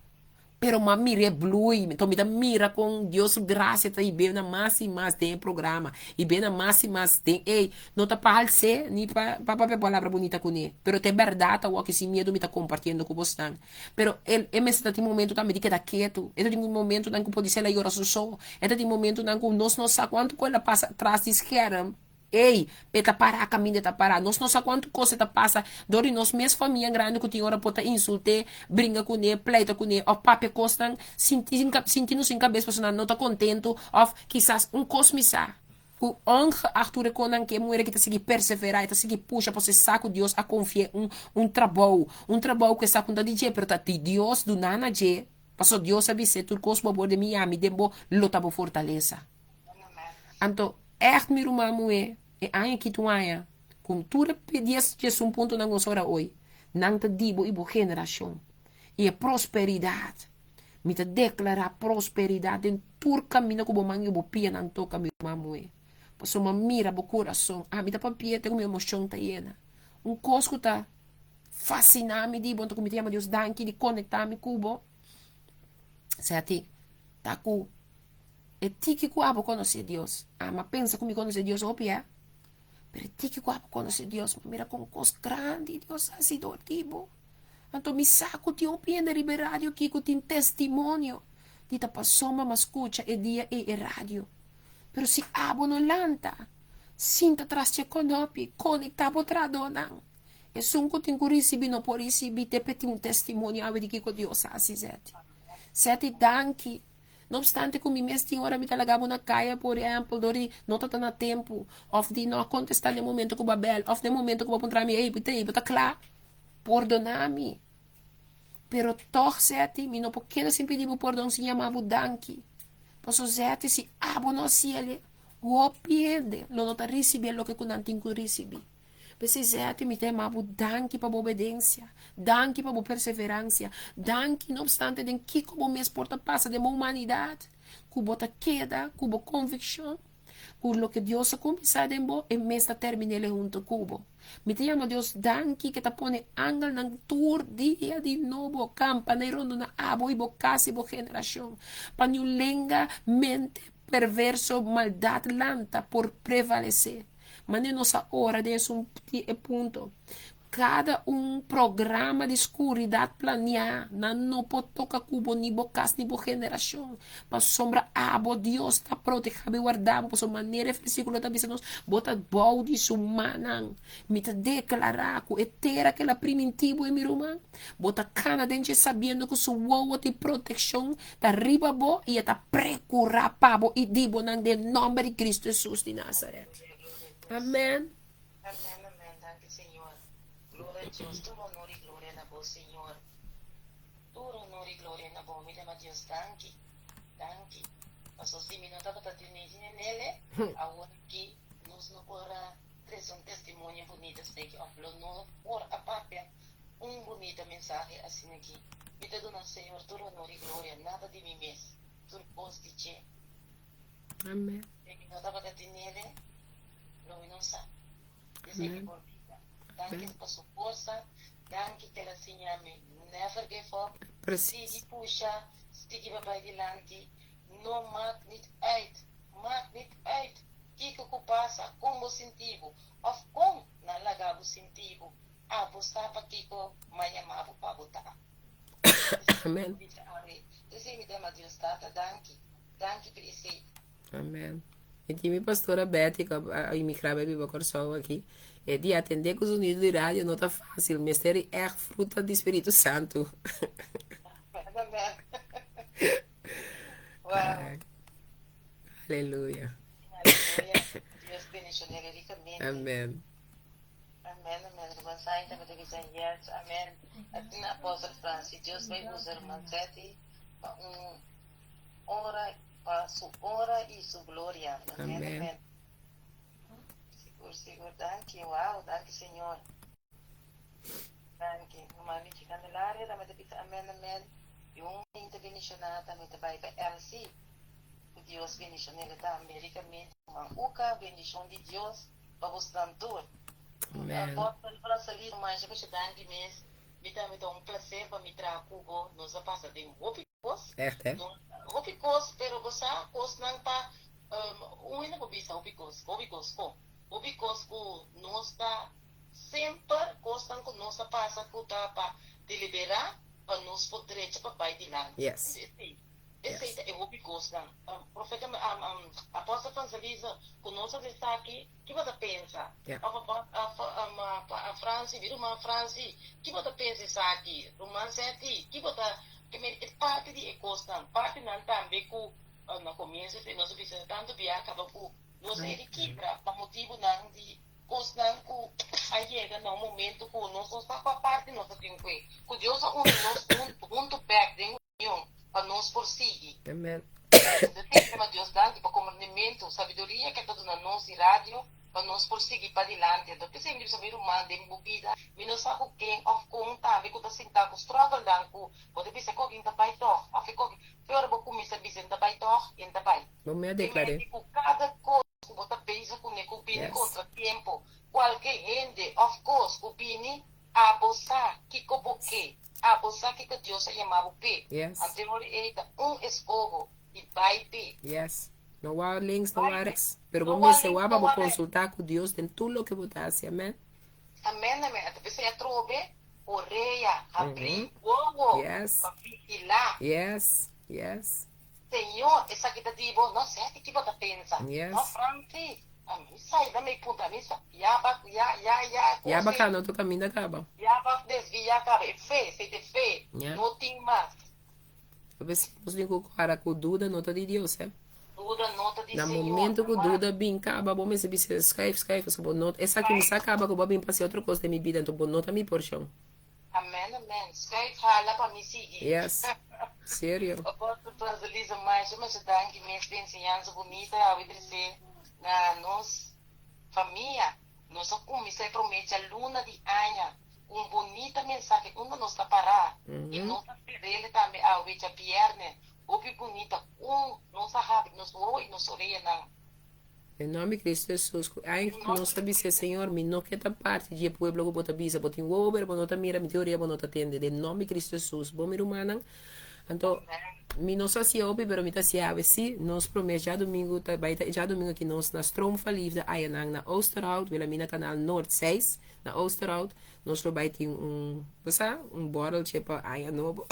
Pero m'a mir'é blui. Enton mi ta mira kon Dios su grasia ta hib'é na mas i mas den e programa, hib'é na mas i mas den ey. No ta pa hals'é ni pa pa papia palabra bunita kuné, pero ta e bèrdat awor ki sin miedu mi ta kompartiendo ku bosnan. Pero el e mester ta tin momentu tambe di keda ketu. E ta tin momentunan ku podisé el a yora su so. E ta tin momentunan ku nos no sa kuantu ku el a pasa tras di skerm. Ey, p'e ta pará kaminda e ta pará. Nos no sa kuantu kos e ta pasa dor di nos mes famia grandi ku tin ora por ta insult'é, bringa kuné, pleita kuné òf papia kosnan sinti sinti nos sin kabes pasobra nan no ta kontentu òf kisas un kos mi sa ku ongeacht tur e konan ke muher aki ta sigui perseverá, e ta sigui pusha pasobra e sa ku Dios a konfi'é un un trabou, un trabou ku e sa ku no ta di dje pero ta di Dios duná na dje pasobra Dios a bis'é tur kos bo a borde mi ami den bo lo ta bo fortalesa. Anto, ègt mi ruman muhé, E aña aki ta un aña ku tur e dies diesun puntonan ku nos ora oy, nan ta di bo i bo generashon. I e prosperidat, mi ta deklará prosperidat den tur kaminda ku bo man i bo pianan toka, mi ruman muhé. Pasobra mi a mira bo kurason. Ami ta papia te ku mi emoshon ta yena. Un kos ku ta fasiná mi di bo, anto ku mi ta yama Dios danki di konektá mi ku bo, Seti, ta ku e tiki ku abo konosé Dios. Ami a pensa ku mi konosé Dios hopi, eh. Pero e tiki ku abo konosé Dios, mi a mira kon kos grandi Dios a hasi dor di bo. Anto mi sa ku tin hopi hende riba e radio aki ku tin testimonio di ta pasobra mi a skucha e dia ei e radio. Pero si abo no lanta, sinta tras dje konopi, konektá bo trahadónan. Esun ku tin ku risibí no por risibí te p'e tin un testimonio awe di kiko Dios a hasi, Zeti. Zeti, danki. No opstante ku mi mes tin ora mi ta laga bo na kaya, por ehèmpel, dor di no ta ta na tempu, òf di no a kontestá n'e momento ku bo a bèl, òf n'e momento ku bo a puntra mi, Ey, bo ta ei? Bo ta kla? Pordoná mi. Pero tòg, Zeti, mi no por keda sin pidi bo pordon sin yama bo danki. Pasobra, Zeti, si abo no hasi el, hopi hende lo no ta risibí e loke ku nan tin ku risibí. P'esei, Zeti, mi ta yama bo danki pa bo obedensia, danki pa bo perseveransia, danki no opstante den kiko bo mes por ta pasa den bo humanidat, ku bo ta keda ku bo konvikshon ku loke Dios a kuminsá den bo, e mes ta termin'el huntu ku bo. Mi ta yama Dios danki ke ta pone angelnan tur dia di nobo kampa na e rondo na abo i bo kas i bo generashon, pa niun lenga, mente perverso, maldat lanta por prevalesé. Manera nos a ora den esun e punto. Kada un programa di skuridat planiá, nan no por toka ku bo, ni bo kas, ni bo generashon. Pasobra abo Dios ta protehá bo i warda bo, pasobra manera e versíkulo ta bisa nos, bo ta bou di su mannan. Mi ta deklará ku e tera ku el a primintí bo, e mi ruman, bo ta kana den dje sabiendo ku su wowo di protekshon ta riba bo i e ta prekurá pa bo i di bonan den nòmber di Kristu Hesus di Nazaret. Amèn. Amen amen danki Señor gloria a Dios tur honor y gloria na bo Señor tur honor y gloria na bo mi dama Dios danki danki paso si mi no tabata tene hende nele awor aki nos no por a trece un testimonio bunita asina aki of lo no por a papia un bunita mensahe asina aki mi ta duna Señor tur honor y gloria nada di mi mes tur cos di dje. Amen. Si mi no tabata tinele, lo mi no sa. Esei mi por bisa. Danki pa su forsa, danki ku el a siña mi never give up, Precies. sigui pusha, sigui pa bai dilanti, no maakt niet uit, maakt niet uit kiko ku pasa, kon bo sinti bo òf kon nan laga bo sinti bo, abo sa pakiko m'a yama bo pa bo ta. Amen. Esei mi ta yama Dios Tata, danki. Danki pa esei. Amen. Mi tin mi pastora Betty ku a imigrá bai biba Kòrsou aki. E di atendé ku zonido di radio no ta fásil. Mester di ègt fruta di Spiritu Santu. Amen. Wow. Aleluya. Aleluya. Dios bendicione ricamente. Amen. Amen, amen. Ruman Sainz tabata bisa yes, amen. Asina Apostel Francis, Dios bai usa Ruman Seti pa un Honra pa su honra y su gloria. Amen Amen. amen. Sigur sigur danki wow danki Señor. Danki. Ruman Michi Candelaria tambe ta bisa amen amen. Y un ta bendiciona tambe ta bai pa Elsie. Cu Dios bendiciona tambe ricamente. Ruman Uka bendicion di Dios pa bosnan tur. Amen. Apostel Francelino masha masha danki mes. Mi tambe ta un placer pa mi traha cu bo. Nos a pasa den hopi kos. Echt hè? No, hopi kos, pero bo sa kosnan ta un hende por bisa hopi kos, hopi kos kon? Hopi kos ku nos ta semper kosnan ku nos a pasa ku ta pa deliberá pa nos por drecha pa bai dilanti. Yes. Esei, esei Yes. ta e hopi kosnan. Profeta Apostel Francelisa ku nos a bisa aki, ki bo ta pensa? Ja. Of of Franci, mi ruman Franci, ki bo ta pensa esaki? Ruman Seti, ki bo ta Ke men e parti di e kosnan, partinan tambe ku na komienso esei nos a bisa tantu bia kaba ku nos a heri kibra pa motibunan di kosnan ku a yega na un momento ku nos no sa kua parti nos a tin kue, ku Dios a uni nos huntu huntu bek den union pa nos por sigui. Amen. Nos ta yama Dios danki pa komprendimentu, sabiduria ke ta duna nos di radio. Pa nos por sigui padilanti. Anto p'esei mi ta bisa mi ruman den bo bida, mi no sa ku ken òf kon tambe ku ta sintá ku struggle-nan ku bo ta bisa koki N ta bai tòg òf e koki fe ora bo kuminsá bisa N ta bai tòg i N ta bai. Bo mi a Te deklar'é. menti ku kada kos ku bo ta bezig kuné ku bini kontra tempu, kualke hende òf kos ku bini, abo sa kiko bo ke, abo sa kiko Dios a yama bo p'e. Anto e ora ei ta un eskoho i bai p'e. Yes. No wou links, no wou rechts. Pero bo mester wou pa bo consulta cu Dios den tur loke bo ta haci. Amen. Amen, amen. Ata p'esei atrobe, orea, habri wowo pa vigila. Yes, yes. Señor, esaki ta di bo, no seti ki bo ta pensa. No, Francis, ami sai na mi punta, ami sa, ya ba, ya, ya, ya, Ya ba cana otro caminda caba. Ya ba desvia caba, e fe, esei ta e fe, no tin mas. A veces nos tin cu cora cu duda no ta di Dios, eh. Duda no ta di Na Señor, momento cu aman. duda bin caba, bo mester bisa, schuif, schuif, pasobra bo no, esaki mi sa caba cu bo a bin pa haci otro cos den mi bida, enton bo no ta mi porcion. Amen, amen. Schuif hala pa mi sigui. Yes. Serio. Apostel Francelisa, masha, masha danki mes pa e enseñansa bunita awe trece na nos famia. Nos a cuminsa e prome djaluna di aña. Un bunita mensahe unda nos ta pará i nos a sper'el tambe awe djabièrnè. Hopi bunita kon nos a habri nos wowo i nos oreyanan. Den nòmber di Cristo Hesus, ku ainda nos ta bisa, Señor, mi no ke ta parti di e pueblo ku bo ta bisa. Bo tin wowo pero bo no ta mira, mi tin orea bo no ta tende. Den nòmber di Cristo Hesus, bo mi rumannan. Anto, mi no sa si hopi, pero mi ta si awe si. Nos promé djadumingu ta bai ta e djadumingu aki nos na Stroom van Liefde ayanan na Oosterhout, Wilhelmina Kanaal Noord 6. Na Oosterhout nos lo bai tin un, bo sa, un borreltje pa aña nobo.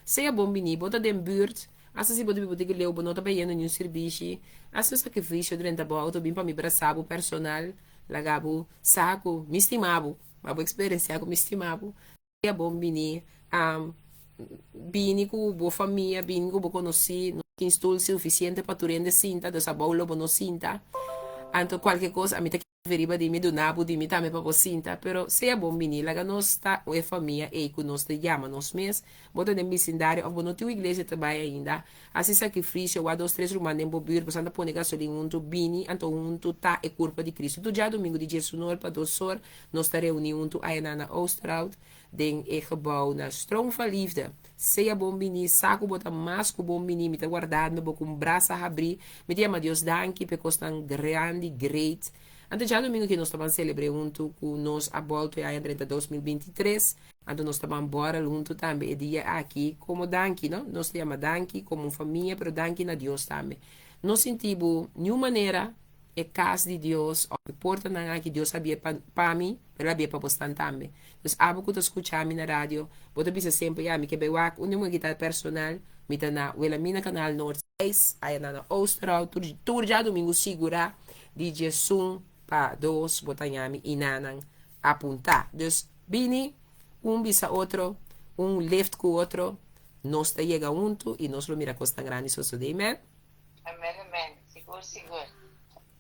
Sea bon bini, bo ta den buurt, hasta si bo ta biba tiki leu, bo no ta bayendo niun sirbishi, hasi un sacrificio drenta bo auto bin pa mi brasa bo personal, laga bo sa cu mi stima bo, pa bo experiencia cu mi stima bo. Sea bon bini, bini cu bo famia, bini cu bo conoci, no tin stoel suficiente pa tur hende sinta, dus abou lo bo no sinta, anto cualke cos ami ta kere riba di mi duna bo di mi tambe pa bo sinta, pero sea bon bini, laga nos ta e famia ey cu nos ta yama nos mes, bo ta den bisindario of bo no tin un iglesia ta bay ainda, haci sacrificio, wak dos tres ruman den bo buurt, boso ta pone gasolin hunto, bini anto hunto ta e curpa di Cristo, tur djadomingo di diesunor pa dosor Nos ta reuní huntu ayanan na Oosterhout den e gebou na Stroom van Liefde. Sea bon biní, sa ku bo ta mas ku bon biní. Mi ta wardando bo ku un brasa habrí. Mi ta yama Dios danki pa e kosnan grandi, great. Anto djadumingu aki nos ta ban selebr'é huntu ku nos a bolto e aña drenta 2023. Anto nos ta ban bòrel huntu tambe e dia aki komo danki, no? Nos ta yama danki komo un famia, pero danki na Dios tambe. No sinti bo niun manera. E kas di Dios, òf e portanan aki Dios a bia pa pa mi, pero el a bia pa bosnan tambe. Dus abo ku ta skucha mi na radio, bo ta bisa semper, ya, mi ke bai wak un di muhé ki ta personal, mi ta na Wilhelmina Kanaal Noord 6, aya na na Oosterhout, tur tur djadumingu sigurá di diesun pa dos bo ta ña mi i nanan apuntá. Dus bini un bisa otro, un lift ku otro, nos ta yega huntu i nos lo mira kosnan grandi sosodé. Amen. Amen amen sigur sigur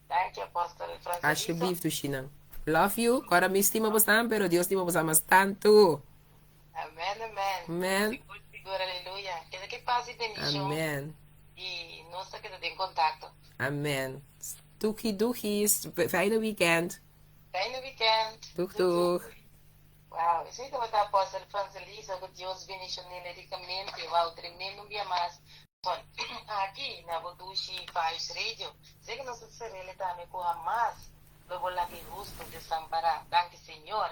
danki apostel Francelito. Alsjeblieft Dushina. Love you. Ora mi stima bosan pero Dios stima bosan mas tantu. Amen amen. Amen. Sigur sigur aleluya. Keda ke paz y bendicion. Amen. Y nos ta keda den contacto. Amen. Doegie doegies. Fijne weekend. Fijne weekend. Doeg doeg. Wow, esei tabata Apostel Francelisa ku Dios bendicionele ricamente. Wow, tremendo un bia mas. Bon, aki na bo dushi Vibes Radio, sé ku nos ta serele tambe ku hamas lo bo laga e hustu desampará. Danki Señor.